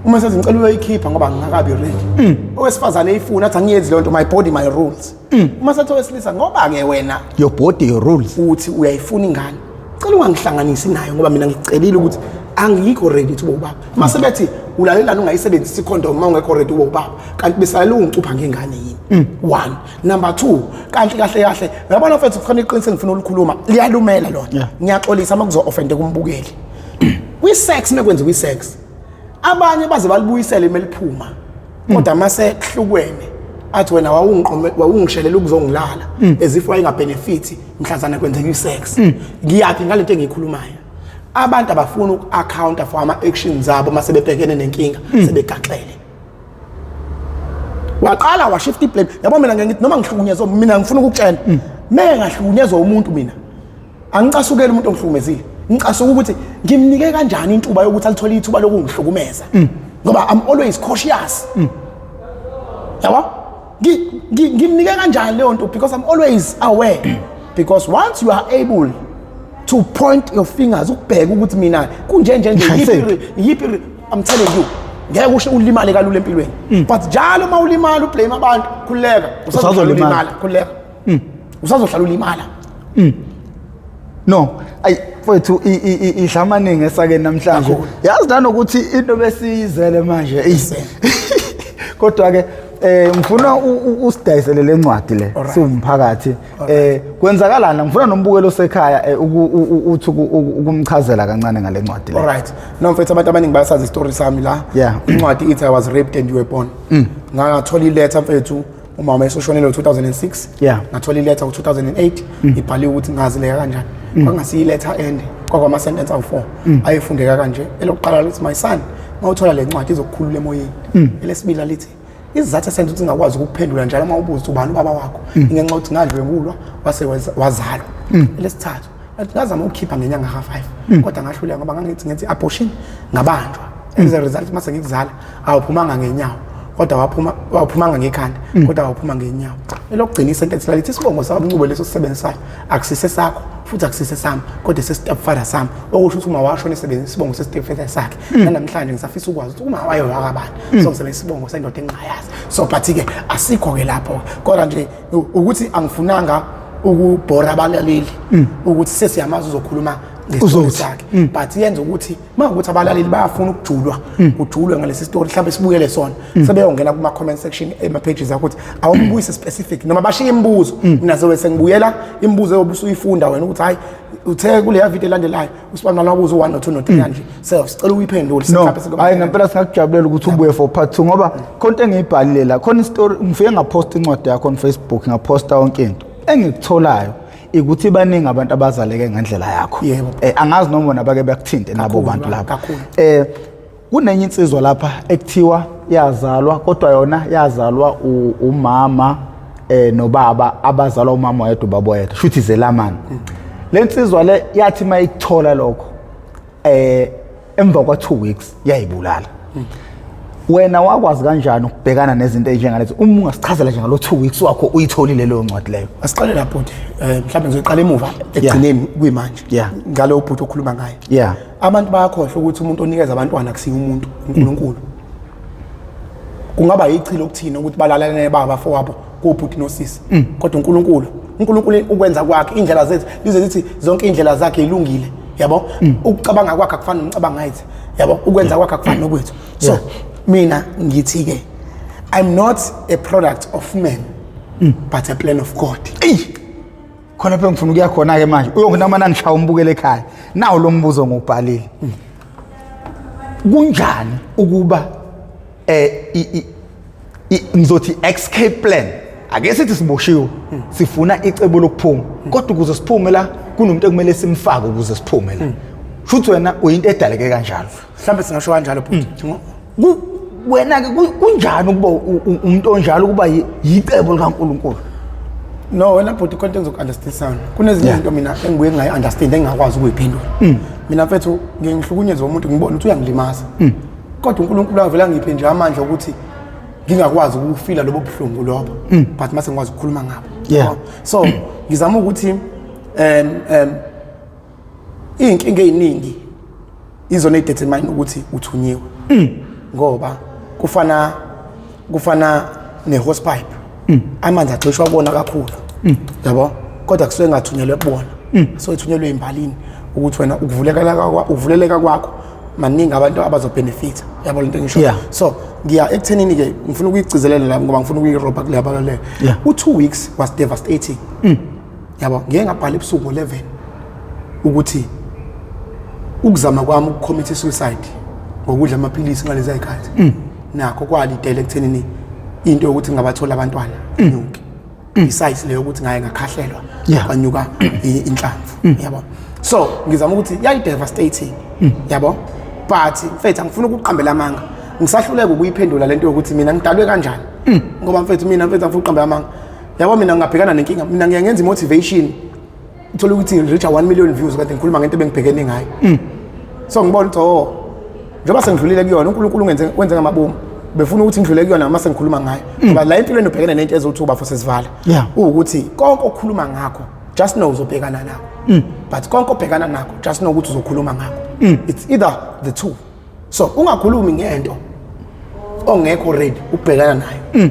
uma sethi ngicela uyoyikhipha ngoba ngingakabi ready, owesifazane eyifuna athi angiyenzi leyo nto, my body, my rules. Uma sethi owesilisa, ngoba-ke wena Your body, your rules. Uthi uyayifuna ingane, cela ungangihlanganisi nayo ngoba mina ngikucelile ukuthi angikho ready ukuthi ube ubaba. Mase bethi ulalelani ungayisebenzisi ikhondom uma ungekho ready ube ubaba, kanti besalela ungicupha ngengane yini? One. Number two, kanti kahle kahle uyabona mfethu, kufanele iqiniso engifuna ukulikhuluma liyalumela lona. Ngiyaxolisa uma kuzo-offende kumbukeli. Kwi-sex, mekwenziwa i-sex, abanye baze balibuyisele meliphuma, kodwa mase kuhlukene athi wena wawungiqome, wawungishelela ukuzongilala, as if wayengabhenefit mhlazana kwenzeka i-sex. Ngiyaphi ngalento engiyikhulumayo? Abantu abafuni uku-accounta for ama-actions abo mase bebhekene nenkinga, sebegaxele, waqala washift iblame. Yabo, mina ngeke ngithi noma ngihlukunyezwe, mina ngifuna ukukutshela, meke ngahlukunyezwa umuntu, mina angicasukeli umuntu ongihlukumezile, ngicasuka ukuthi ngimnike kanjani intuba yokuthi alithole ithuba lokungihlukumeza, ngoba I'm always cautious, yabo. Ngimnike kanjani leyo nto? Because I'm always aware, because once you are able To point your fingers, ukubheka ukuthi mina kunje nje nje, Ngishayisephi? yiphi, I'm telling you, ngeke usho ulimale kalula empilweni. But njalo uma ulimala ublame abantu, khululeka, usazohlala Usazolimala. ulimala, khululeka, usazohlala ulimala. No, ayi mfowethu, idla amaningi esakeni namhlanje. Kakhulu. Yazi nanokuthi into besiyizele manje, eyi. Kodwa ke ngifuna usidayisele lencwadi le siwumphakathi. Kwenzakalana ngifuna nombukelo osekhaya uthi ukumchazela kancane ngale ncwadi le. Alright, no mfethu, abantu abaningi bayasazi isitori sami la. Incwadi ithi "I Was Raped and You Were Born". Ngathola iletha, mfethu, umama esoshonele ngo-2006. Ngathola iletha ngo-2008, ibhaliwe ukuthi ngazileka kanjani. Kwangasiyiletha ende, kwakwama-sentence awu-4 ayefundeka kanje. Elokuqala lithi, "My son, uma uthola le ncwadi izokukhulula emoyeni." Elesibili alithi, "Isizathu esenza ukuthi ngingakwazi ukukuphendula njalo uma ubuza ukuthi ubani ubaba wakho, ingenxa yokuthi ngadlwengulwa wase wazalwa." Elesithathu athi, "Ngazama ukukhipha ngenyanga ka-5, kodwa ngahluleka ngoba ngangithi ngenza i-abortion, ngabanjwa. As a result, mase ngikuzala awuphumanga ngenyawo, kodwa waphuma, wawuphumanga ngekhanda, kodwa waphuma ngenyawo." Elokugcina isentence lalithi, "Isibongo sakwaMncube leso sisebenzisayo akusise sakho futhi akusise sami, kodwa sesi-stepfather sami, okusho ukuthi uma washona esebenzisa isibongo sesi-stepfather sakhe. Nanamhlanje ngisafisa ukwazi ukuthi uma waye wakabani, so ngisebenzisa isibongo sendoda engingayazi." So but-ke asikho-ke lapho, kodwa nje ukuthi angifunanga ukubhora abalaleli ukuthi sesiyamazi uzokhuluma ngestori Uzothi. sakhe, but yenza ukuthi uma ukuthi abalaleli bayafuna ukujulwa, kujulwe ngalesi story, mhlawumbe sibuyele sona, sebeyongena kuma-comment section ema-pages akho ukuthi awumbuyise specific noma bashiye imibuzo. Mina zobe sengibuyela imibuzo eyobe usuyifunda wena ukuthi hayi, uthe kuleya video elandelayo usibani wabuza u-one no-two no-three kanje, so sicela uyiphendule. No, Mhlawumbe hayi, ngempela singakujabulela ukuthi ubuye for part 2, ngoba khonto engiyibhalile la, khona istory. Ngifike ngaposta incwadi yakho on Facebook, ngaposta yonke into. Engikutholayo ukuthi baningi abantu abazaleke ngendlela yakho. Angazi noma bona bake bakuthinte nabo Kakhulu, bantu lapha. Kakhulu. Kunenye insizwa lapha ekuthiwa yazalwa, kodwa yona yazalwa umama nobaba, abazalwa umama oyedwa, ubaba oyedwa, shuthi zelamani. Le nsizwa le yathi mayikuthola lokho emva kwa 2 weeks yayibulala. Wena wakwazi kanjani ukubhekana nezinto ezinjengalezo? Uma ungasichazela nje ngalo 2 weeks wakho uyitholile leyo ncwadi leyo. Asiqale lapho nje, mhlawumbe ngizoyiqala emuva ekugcineni kuyimanje ngalowo bhuti okhuluma ngaye. Abantu bayakhohlwa ukuthi umuntu onikeza abantwana akusiye umuntu, uNkulunkulu. Kungaba yichilo ukuthina ukuthi balalane baba fowabo kubhuti nosisi, kodwa uNkulunkulu, uNkulunkulu ukwenza kwakhe, indlela zethu lize lithi zonke indlela zakhe ilungile, yabo. Ukucabanga kwakhe akufani nomcabango wethu, yabo. Ukwenza kwakhe akufani nokwethu. So mina ngithi ke, I'm not a product of man but a plan of God. Eyi, khona phela ngifuna ukuya khona-ke manje. Uyonginama nangishaya umbukele ekhaya nawo lo mbuzo ngubhalile: kunjani ukuba ngizothi escape plan? Ake sithi siboshiwe, sifuna icebo lokuphuma, kodwa ukuze siphume la kunomuntu ekumele simfake ukuze siphume la. Shuthi wena uyinto edaleke kanjalo. Mhlawumbe singasho kanjalo, bhuti. Wena-ke kunjani ukuba umuntu onjalo, ukuba yicebo likaNkulunkulu? No, wena bhuti, khona into engizoku-understandisana. Kunezinye izinto mina engibuye ngingayi-understand, engingakwazi ukuyiphendula. Mina mfethu, ngiye ngihlukunyezwe umuntu, ngibone ukuthi uyangilimaza, kodwa uNkulunkulu avele angiphe nje amandla ukuthi ngingakwazi ukufila lobo buhlungu lobo, but mase ngikwazi ukukhuluma ngabo. Yabo? So ngizama ukuthi iy'nkinga ey'ningi izona ey'determine ukuthi uthunyiwe, ngoba kufana ne-hosepipe, amanzi agxishwa kubona kakhulu, yabo, kodwa kusuke ngathunyelwe kubona, so ithunyelwe embalini ukuthi wena ukuvuleleka kwakho maningi abantu abazobenefita, yabo lento engisho. So ngiya ekuthenini ke, ngifuna ukuyigcizelela la ngoba ngifuna ukuyirobha kule abaluleke. U-2 weeks was devastating, yabo. Ngike ngabhala ebusuku ngo-11 ukuthi ukuzama kwami ukucommit suicide ngokudla amaphilisi ngalezi zikhathi nakho kwalidela ekuthenini into yokuthi ngabathola abantwana inyuke, besides leyo ukuthi ngaye ngakhahlelwa, kwanyuka inhlamvu, yabo. So ngizama ukuthi yayi-devastating, yabo, but mfethu, angifuni ukuqambela amanga, ngisahluleka ukuyiphendula lento yokuthi mina ngidalwe kanjani, ngoba mfethu, mina mfethu, angifuni ukuqambela amanga, yabo. Mina ngingabhekana nenkinga, mina ngiye ngenza i-motivation, uthola ukuthi ngireach 1 million views kade ngikhuluma ngento ebengibhekene ngayo. So ngibona ukuthi oh, njengoba sengidlulile kuyona, uNkulunkulu ungenze wenze ngamabomu, befuna ukuthi ngidlule kuyona uma sengikhuluma ngayo, ngoba la empilweni ubhekene nento ezothi bafo sesivala, ukuthi konke okukhuluma ngakho, just know uzobhekana nakho. But konke obhekana nakho, just know ukuthi uzokhuluma ngakho. It's either the two. So ungakhulumi ngento ongekho ready ukubhekana nayo.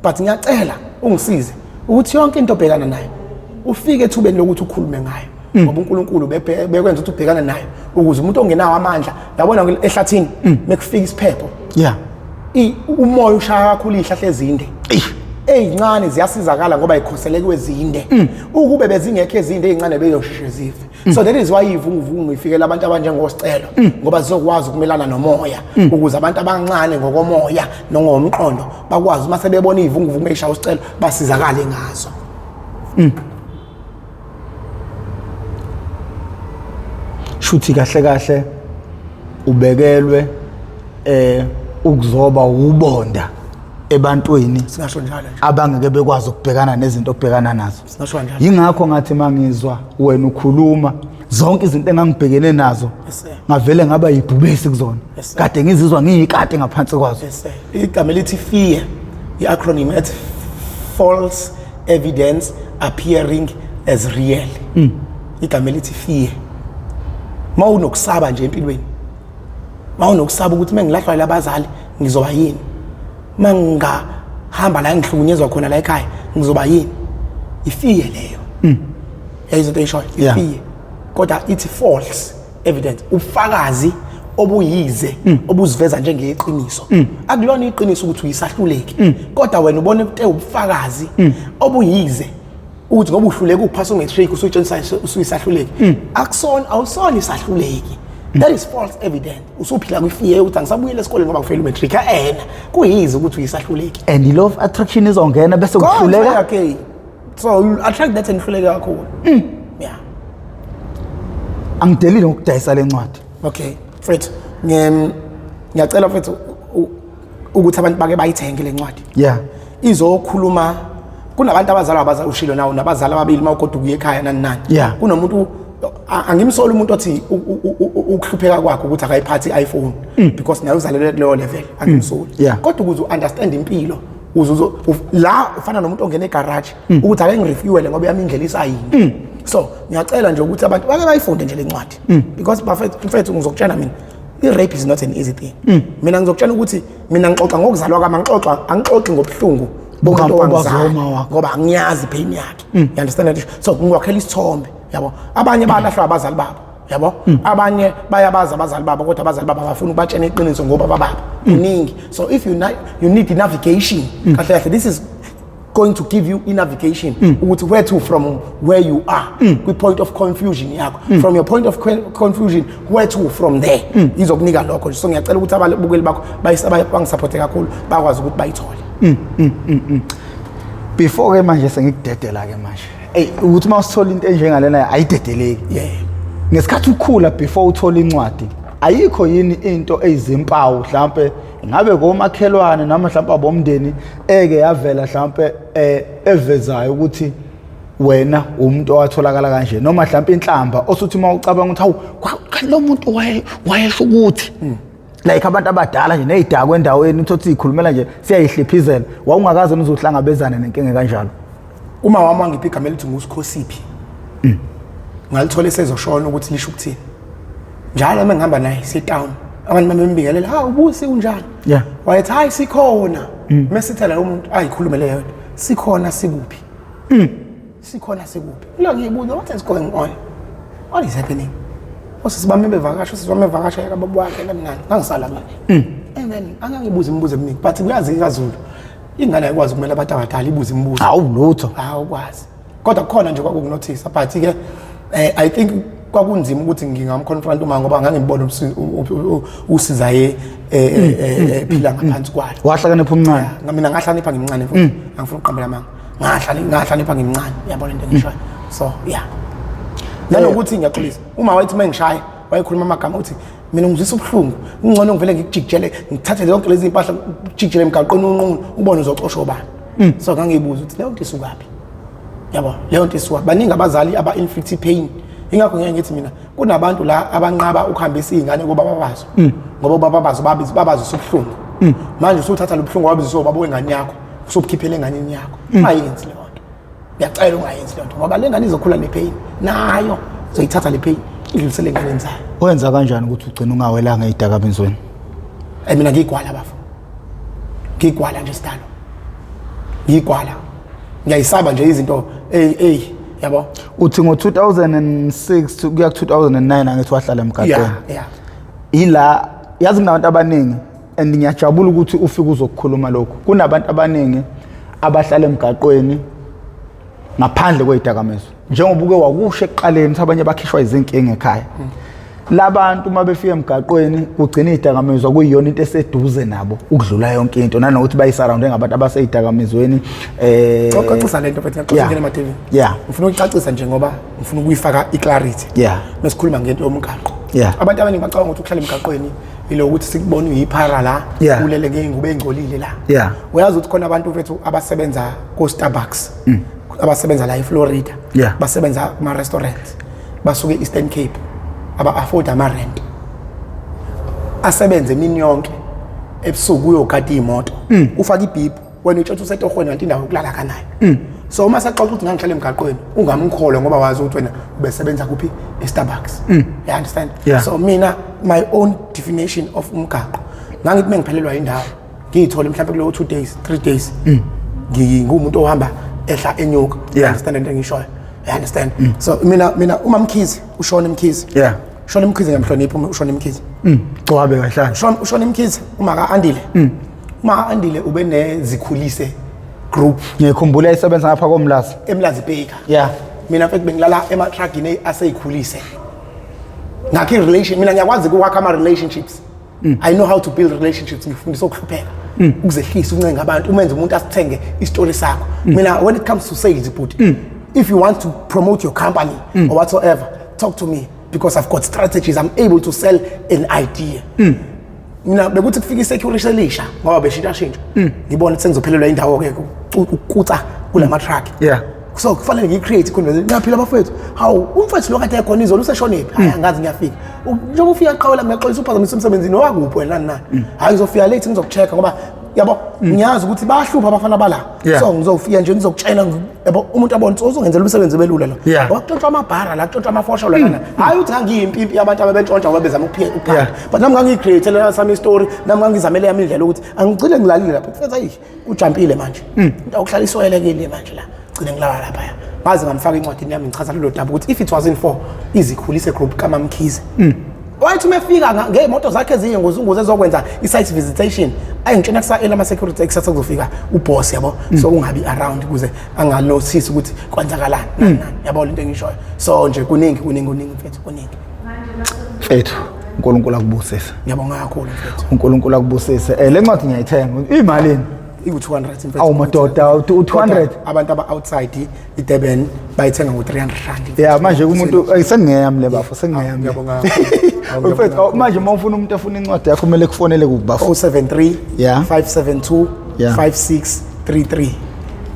But ngiyacela ungisize ukuthi yonke into obhekana nayo ufike ethubeni lokuthi ukhulume ngayo, ngoba uNkulunkulu bekwenza ukuthi ubhekane nayo ukuze umuntu ongenawo amandla, yabona ehlathini mekufika isiphepho, umoya ushaya kakhulu izihlahla ezinde, ezincane ziyasizakala ngoba ikhoseleke kwezinde. Ukube bezingekho ezinde, ezincane beyosheshe zife. So that is why ivunguvungu ifikela abantu abanjengosicelo, ngoba zizokwazi ukumelana nomoya, ukuze abantu abancane ngokomoya nongomqondo bakwazi uma sebebona ivunguvungu eyishaya usicelo basizakale ngazo. Shuthi kahle kahle ubekelwe ukuzoba ubonda ebantwini. Singasho njalo nje. Abangeke bekwazi ukubhekana nezinto obhekana nazo. Singasho njalo. Yingakho ngathi mangizwa wena ukhuluma zonke izinto engangibhekene nazo, Yes, sir. ngavele ngaba yibhubesi kuzona. Yes, sir. Kade ngizizwa ngiyikati ngaphansi kwazo. Yes, sir. Igama elithi fear, i-acronym ethi false evidence appearing as real. Igama elithi fear, mawunokusaba nje empilweni, mawunokusaba ukuthi mengilahlwa labazali ngizoba yini, mangingahamba la ngihlukunyezwa khona la ekhaya ngizoba yini, i-fear leyo. Yayizinto eyishoyo. I-fear, kodwa ithi false evidence, ubufakazi obuyize obuziveza njengeqiniso. Akulona iqiniso ukuthi uyisahluleki, kodwa wena ubona ukuthi ubufakazi obuyize ukuthi ngoba uhluleka ukuphasa umatric usutshengisa usuyisahluleki. Akusona, awusona isahluleki. That is false evidence. Usuphila kwi-fear ukuthi angisabuyele esikoleni ngoba ngifeyile umatric, ena kuyize ukuthi uyisahluleki. And i-law of attraction izongena bese kuhluleka. Okay, so you attract that and uhluleka kakhulu, yeah. Angidelile ngokudayisa le ncwadi. Okay mfethu, ngiyacela mfethu ukuthi abantu bake bayithenge le ncwadi. Izokhuluma kunabantu abazalwa abazali, ushilo nawo, nabazali ababili uma ugoduka uye ekhaya, nani nani. Kunomuntu angimsoli umuntu othi ukuhlupheka kwakhe ukuthi akayiphathi i-iPhone, because naye uzalelwe kuleyo level, angimsoli. Kodwa ukuze u-understand impilo, uze la ufana nomuntu ongena egarage ukuthi ake ngi-refuel ngoba yami indlela isayini. So ngiyacela nje ukuthi abantu bake bayifunde nje le ncwadi, because bafethu, mfethu, ngizokutshela mina, i-rape is not an easy thing. Mina ngizokutshela ukuthi mina ngixoxa ngokuzalwa kwami, angixoxa, angixoxi ngobuhlungu bomuntu owangizala, Bukama wakho. ngoba angiyazi ipain yakhe. You understand that? So ngiwakhela isithombe, yabo. Abanye balahlwa abazali babo, yabo, abanye bayabazi abazali babo, kodwa abazali babo abafuni ukubatshena iqiniso ngoba bababa kuningi. So if you need navigation, kahle kahle this is going to give you i-navigation ukuthi where to from where you are kwi-point of confusion yakho, from your point of confusion, where to from there. Izokunika lokho nje. So ngiyacela ukuthi ababukeli bakho bangisupporte kakhulu, bakwazi ukuthi bayithole. Before ke manje sengikudedela ke manje, ey, ukuthi uma usithola into enjengalena ayidedeleki. Ngesikhathi ukhula, before uthola incwadi, ayikho yini into eyizimpawu, mhlambe ngabe komakhelwane noma mhlambe abomndeni, eke yavela mhlambe evezayo ukuthi wena umuntu owatholakala kanje, noma mhlambe inhlamba osuthi uma ucabanga ukuthi hawu, lo muntu wayesho ukuthi, like abantu abadala nje nezidakwa endaweni, uthothi ikhulumela nje siyayihliphizela, wawungakaze uzohlangabezana nenkinga kanjalo? Uma wami wangipha igama elithi nguSikhosiphi, ngalithola esezoshona ukuthi lisho ukuthini. Njalo uma ngihamba naye setown, abantu bembingelela, "Ha, ubusi unjani?" Wayethi, "Hayi, sikhona." Mesithe la umuntu ayikhulume leyo nto, sikhona sikuphi, sikhona sikuphi? La ngiyibuza, what is going on, what is happening? Osisi bami bevakasha, osisi bami bevakasha kababa wakhe, nani nani, ngangisala mina. And then angangibuza imibuzo eminingi, but kuyazi kaZulu ingane ayikwazi ukumela abantu abadala ibuze imibuzo. Hawu, lutho. Awukwazi, kodwa kukhona nje kwakukunothisa, but ke I think kwakunzima ukuthi ngingamconfront uma, ngoba ngangimbona usiza ye ephila ngaphansi kwalo. Wahlakanipha umncane. Mina ngahlakanipha ngimncane futhi angifuni ukuqambela amanga, ngahlakanipha ngimncane, uyabona into engishoyo. So yeah, nanokuthi ngiyaxolisa, uma wayethi uma ngishaya wayekhuluma amagama uthi mina ngizwisa ubuhlungu, ngcono ngivele ngikujikijele, ngithathe zonke lezi impahla, ngikujikijele emgaqweni unqunu, ubone uzoxoshwa ubani. So ngangiyibuza ukuthi leyo nto isukaphi, yabo, leyo nto isuka. Baningi abazali aba-inflict pain, ingakho ngeke ngithi mina kunabantu la abanqaba ukuhambisa iy'ngane kobaba bazo, ngoba obaba bazo babazisa ubuhlungu. Manje usuthatha lo buhlungu wabizisa obaba wengane yakho, usubukhiphela enganeni yakho. Ungayenzi leyo nto, ngiyacela ungayenzi leyo nto, ngoba le ngane izokhula nepain nayo. Zoyithatha le pain idlulisele enganeni zayo. Wenza kanjani ukuthi ugcine ungawelanga ey'dakamizweni? Mina ngiyigwala bafo, ngiyigwala nje sidalo, ngiyigwala, ngiyayisaba nje izinto, ey ey, yabo. Uthi ngo-2006 kuya ku-2009 angithi wahlala emgaqweni? Yeah. Ila yazi kunabantu abaningi, and ngiyajabula ukuthi ufike uzokukhuluma lokhu. Kunabantu abaningi abahlala emgaqweni ngaphandle kwey'dakamizwa, njengoba uke wakusho ekuqaleni ukuthi abanye bakhishwa izinkinga ekhaya. Labantu uma befika emgaqweni kugcina iy'dakamizwa kuyiyona into eseduze nabo ukudlula yonke into, nanokuthi bayisurrounde ngabantu abasey'dakamizweni. Cacisa lento mfethu, ngiyacela ungene emativini. Ngifuna ukucacisa nje ngoba ngifuna ukuyifaka i-clarity. Mesikhuluma ngento yomgaqo. Abantu abaningi bacabanga ukuthi ukuhlala emgaqweni ilo ukuthi sikubone uyiphara la, ulele ngey'ngubo ey'ngcolile la. Uyazi ukuthi khona abantu mfethu abasebenza ko-Starbucks, abasebenza la eFlorida, basebenza kuma-restaurants, basuke e-Eastern Cape, aba-afford ama-rent, asebenze emini yonke, ebusuku uyogada iy'moto, ufake ibhibhu, wena utshela usetohweni kanti indawo yokulala kanayo. So uma sexoxa ukuthi ngangihlala emgaqweni, ungamkholwa ngoba wazi ukuthi wena ubesebenza kuphi, e-Starbucks. You understand? Yeah. So mina, my own definition of umgaqo, ngangithi mengiphelelwa indawo, ngiyithole mhlawumbe kulowo 2 days, 3 days, ngingumuntu ohamba ehla enyuka. You understand into engishoyo? You understand? So mina uma Mkhize, ushona Mkhize. Ushona Mkhize, ngiyamhlonipha ushona Mkhize. Gcwabe kahlanje. Ushona Mkhize, uma ka-Andile. Uma ka-Andile ube nezikhulise group. Ngiyikhumbula isebenza ngapha koMlazi. EMlazi Baker. Mina mfethu bengilala ema-truckini aseyikhulise. Ngakho i-relation, mina ngiyakwazi ukwakha ama-relationships. I know how to build relationships. Ngifundisa ukuhlupheka, ukuzehlisa, ukuncenga abantu, umenze umuntu asithenge isitori sakho. Mina when it comes to sales, but if you want to promote your company or whatsoever, talk to me because I've got strategies. I'm able to sell an idea. Mina bekuthi kufika i-security elisha ngoba beshintsha shintsha, ngibona ukuthi sengizophelelwa indawo-ke ukutsa kulama truck. So kufanele ngiyi-create i-conversation. Ngiyaphila bafethu, hawu umfethu lo kade ekhona izolo useshonephi? Hayi, angazi, ngiyafika. Njengoba ufika qhawela, ngiyaxolisa uphazamise emsebenzini owakuphi wena, nani nani. Hayi, ngizofika late ngizoku-check-a ngoba yabo ngiyazi ukuthi bayahlupha abafana bala. So ngizofika nje ngizokutshela, yabo, umuntu abone ukuthi uzongenzela umsebenzi obelula lo. Ngoba kutshontshwa amabhara la, kutshontshwa amafosholo lana. Hayi ukuthi ngangiyimpimpi yabantu ababentshontsha ngoba bezama ukuphanda. But nami ngangiyi-create-ele sami story, nami ngangizamele yami indlela ukuthi angigcine ngilalile lapho. Mfethu, ayi, ujampile manje. Into okuhlala iswelekile manje la. Gcine ngilala lapha. Ngaze ngamfaka encwadini yami ngichaza lelo daba ukuthi if it wasn't for izikhulise group kaMamkhize. Wayethi uma efika ngey'moto zakhe eziyingozi ingozi ezokwenza i-site visitation, ayingitshena kusa-ele ama-security ekusasa kuzofika uboss, yabo, so ungabi around ukuze anganothisi ukuthi kwenzakalani, nani nani, yabo lento engishoyo. So nje kuningi, kuningi, kuningi mfethu, kuningi. Mfethu, uNkulunkulu akubusise. Ngiyabonga kakhulu mfethu. uNkulunkulu akubusise. Le ncwadi ngiyayithenga. Imalini? Iku-200 mfethu. Awu madoda, u-200. Kodwa abantu aba-outside i-Durban bayithenga ngo-300 rand. Yeah, manje umuntu sengingeyami le bafo, sengingeyami. Ngiyabonga. Mfethu, awu, manje uma ufuna umuntu efuna incwadi yakho kumele kufonele kuphi bafo? 073 572 5633,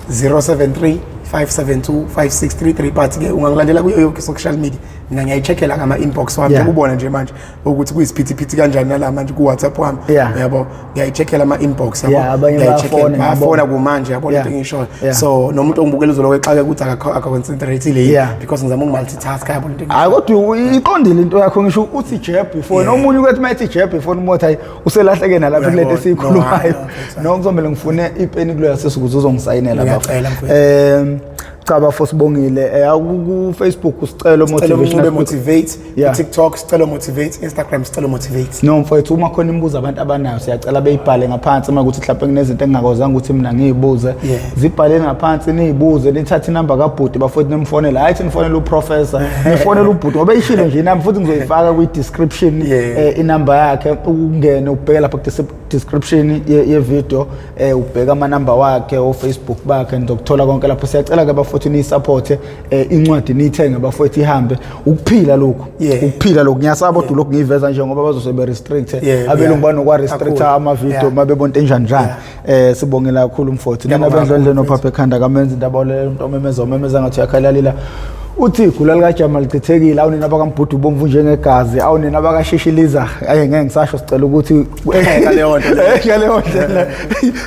073 572 5633. But ke ungangilandela kuyo yonke social media, mina ngiyayi-check-ela ngama-inbox wami. Ukubona nje manje ukuthi kuyisiphithiphithi kanjani nala manje ku-WhatsApp wami. Yabo, ngiyayi-check-ela ama-inbox, yabo. Yeah, abanye Ngiyayi-check-ela. bayafona, Bayafona ngiyabona. kumanje, yabo, lento engishoyo. So nomuntu ongibukela uzoloko exake ukuthi aka-concentrate-ile because ngizama uku-multitask, yabo, lento engishoyo. Hayi, kodwa iqondile into yakho, ngisho uthi jab ifoni. Omunye ukethi uma ethi jab ifoni umothi hayi uselahleke nalapha kulento Uyabona. esiyikhulumayo. No, no, No, kuzomele ngifune ipeni kuloya sisi ukuze uzongisayinela bafo. Ngiyacela, mfowethu. Cha bafo, sibongile. Ku Facebook usicelo Sicelo motivational Mncube speaker. motivate, ku TikTok sicelo motivate, Instagram sicelo motivate. No mfowethu, uma khona imibuzo abantu abanayo siyacela beyibhale ngaphansi, uma ukuthi mhlawumbe kunezinto engingakwazanga ukuthi mina ngiyibuze. Zibhaleni ngaphansi niyibuze, nithathe inamba kabhuti bafowethu nimfonele. Hayi thi nifonele uprofessor, nifonele ubhuti ngoba eyishilo nje inamba, futhi ngizoyifaka kwi-description inamba yakhe, ungene ubheke lapha ku-description ye-video, ubheke amanamba wakhe o-Facebook bakhe, nizokuthola konke lapho. Siyacela ke bafowethu niyi-support incwadi, niyithenge bafowethu, ihambe. Ukuphila lokhu. Ukuphila lokhu. Ngiyasaba kodwa lokhu ngiyiveza nje ngoba bazose be-restrict. Abelungu banokwa-restrict ama-video uma bebona into enjani njani. Sibongela kakhulu mfowethu. Nina Ngiyabonga bendlondle kakhulu, nophapha ekhanda kamenza indaba olela umuntu omemeza umemeza ngathi uyakhalalila. Uthi igula likajama lichithekile, awunina abakambhudu bomvu njengegazi, awunina abakashishiliza. Aye, ngeke ngisasho, sicela ukuthi Ngaleyo nto leyo. Ngaleyo ndlela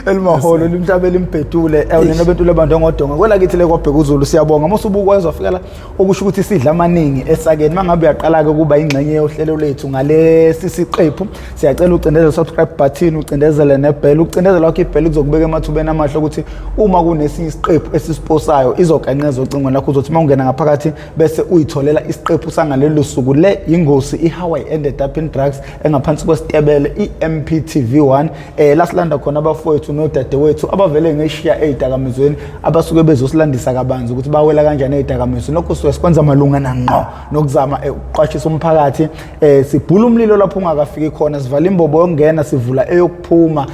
elimaholo limhlaba elimbhedule, awunina bentule abantu ngodonga kwelakithi le kwabheka uZulu. Siyabonga mosubukwa wafika la, okusho ukuthi sidla amaningi esakeni. Mangabe uyaqala ke kuba ingxenye yohlelo lethu ngalesi siqephu, siyacela ucindezele subscribe button, ucindezele nebell. Ucindezela kwakho ibell kuzokubeka emathubeni amahle ukuthi uma kunesinye isiqephu esisiposayo izoganqeza ocingweni lakho. Uzothi uma ungena ngaphakathi bese uyitholela isiqephu sangalelo suku. Le ingosi i-How I Ended Up in Drugs engaphansi kwesitebele i-MPTV1, la silanda khona abafowethu nodadewethu abavele ngeshiya ey'dakamizweni, abasuke bezosilandisa kabanzi ukuthi bawela kanjani ey'dakamizweni. Lokho suke sikwenza malunga nangqo nokuzama ukuqwashisa umphakathi. Sibhula umlilo lapho ungakafiki khona, sivala imbobo yokungena, sivula eyokuphuma.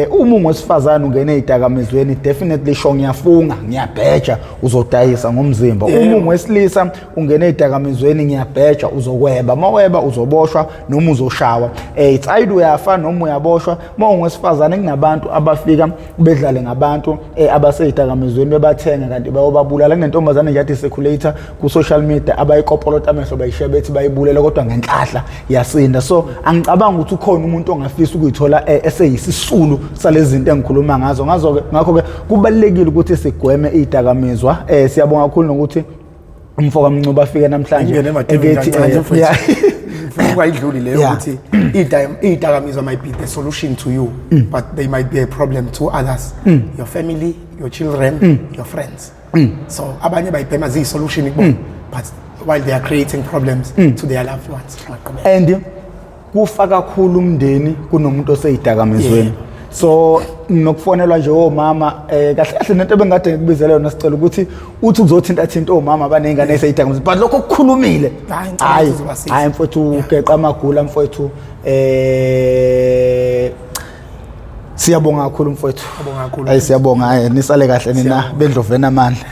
Uma ungowesifazane ungene ey'dakamizweni, definitely sho, ngiyafunga, ngiyabheja, uzodayisa ngomzimba. Uma ungowesilisa ungene ey'dakamizweni, ngiyabheja, uzokweba. Uma weba uzoboshwa noma uzoshawa. It's either uyafa noma uyaboshwa. Uma ungowesifazane, kunabantu abafika bedlale ngabantu abasey'dakamizweni, bebathenga kanti bayobabulala. Kunentombazane nje athi circulate ku-social media, abayikopolota amehlo, bayishiya bethi bayibulele, kodwa ngenhlahla yasinda. So angicabangi ukuthi ukhona umuntu ongafisa ukuyithola eseyisisulu salezi zinto engikhuluma ngazo. Ngazo-ke ngakho-ke kubalulekile ukuthi sigweme iy'dakamizwa. Siyabonga kakhulu nokuthi umfo kaMncube afike namhlanje. Ingene emadebeni ekethi, kancane, mfowethu. Ngifuna ukungayidluli leyo ukuthi iy'dakamizwa might be the solution to you, but they might be a problem to others, your family, your children, your friends. So abanye bayibhema ziyi-solution kubona, but while they are creating problems to their loved ones. Ungaqhubeka. And kufa kakhulu umndeni kunomuntu oseyidakamizweni. So nokufonelwa nje omama, kahle kahle nento ebengikade ngikubizele yona, sicela ukuthi uthi uzothinta thinta omama abaney'ngane eseyidakamizweni, but lokho okukhulumile, Hayi, ngicabanga hayi, ukuthi uzobasiza. Hayi mfowethu, ugeqa amagula mfowethu. Siyabonga kakhulu mfowethu. Siyabonga kakhulu. Hayi, siyabonga. Hayi, nisale kahle nina Siyabonga. bendlovena amandla.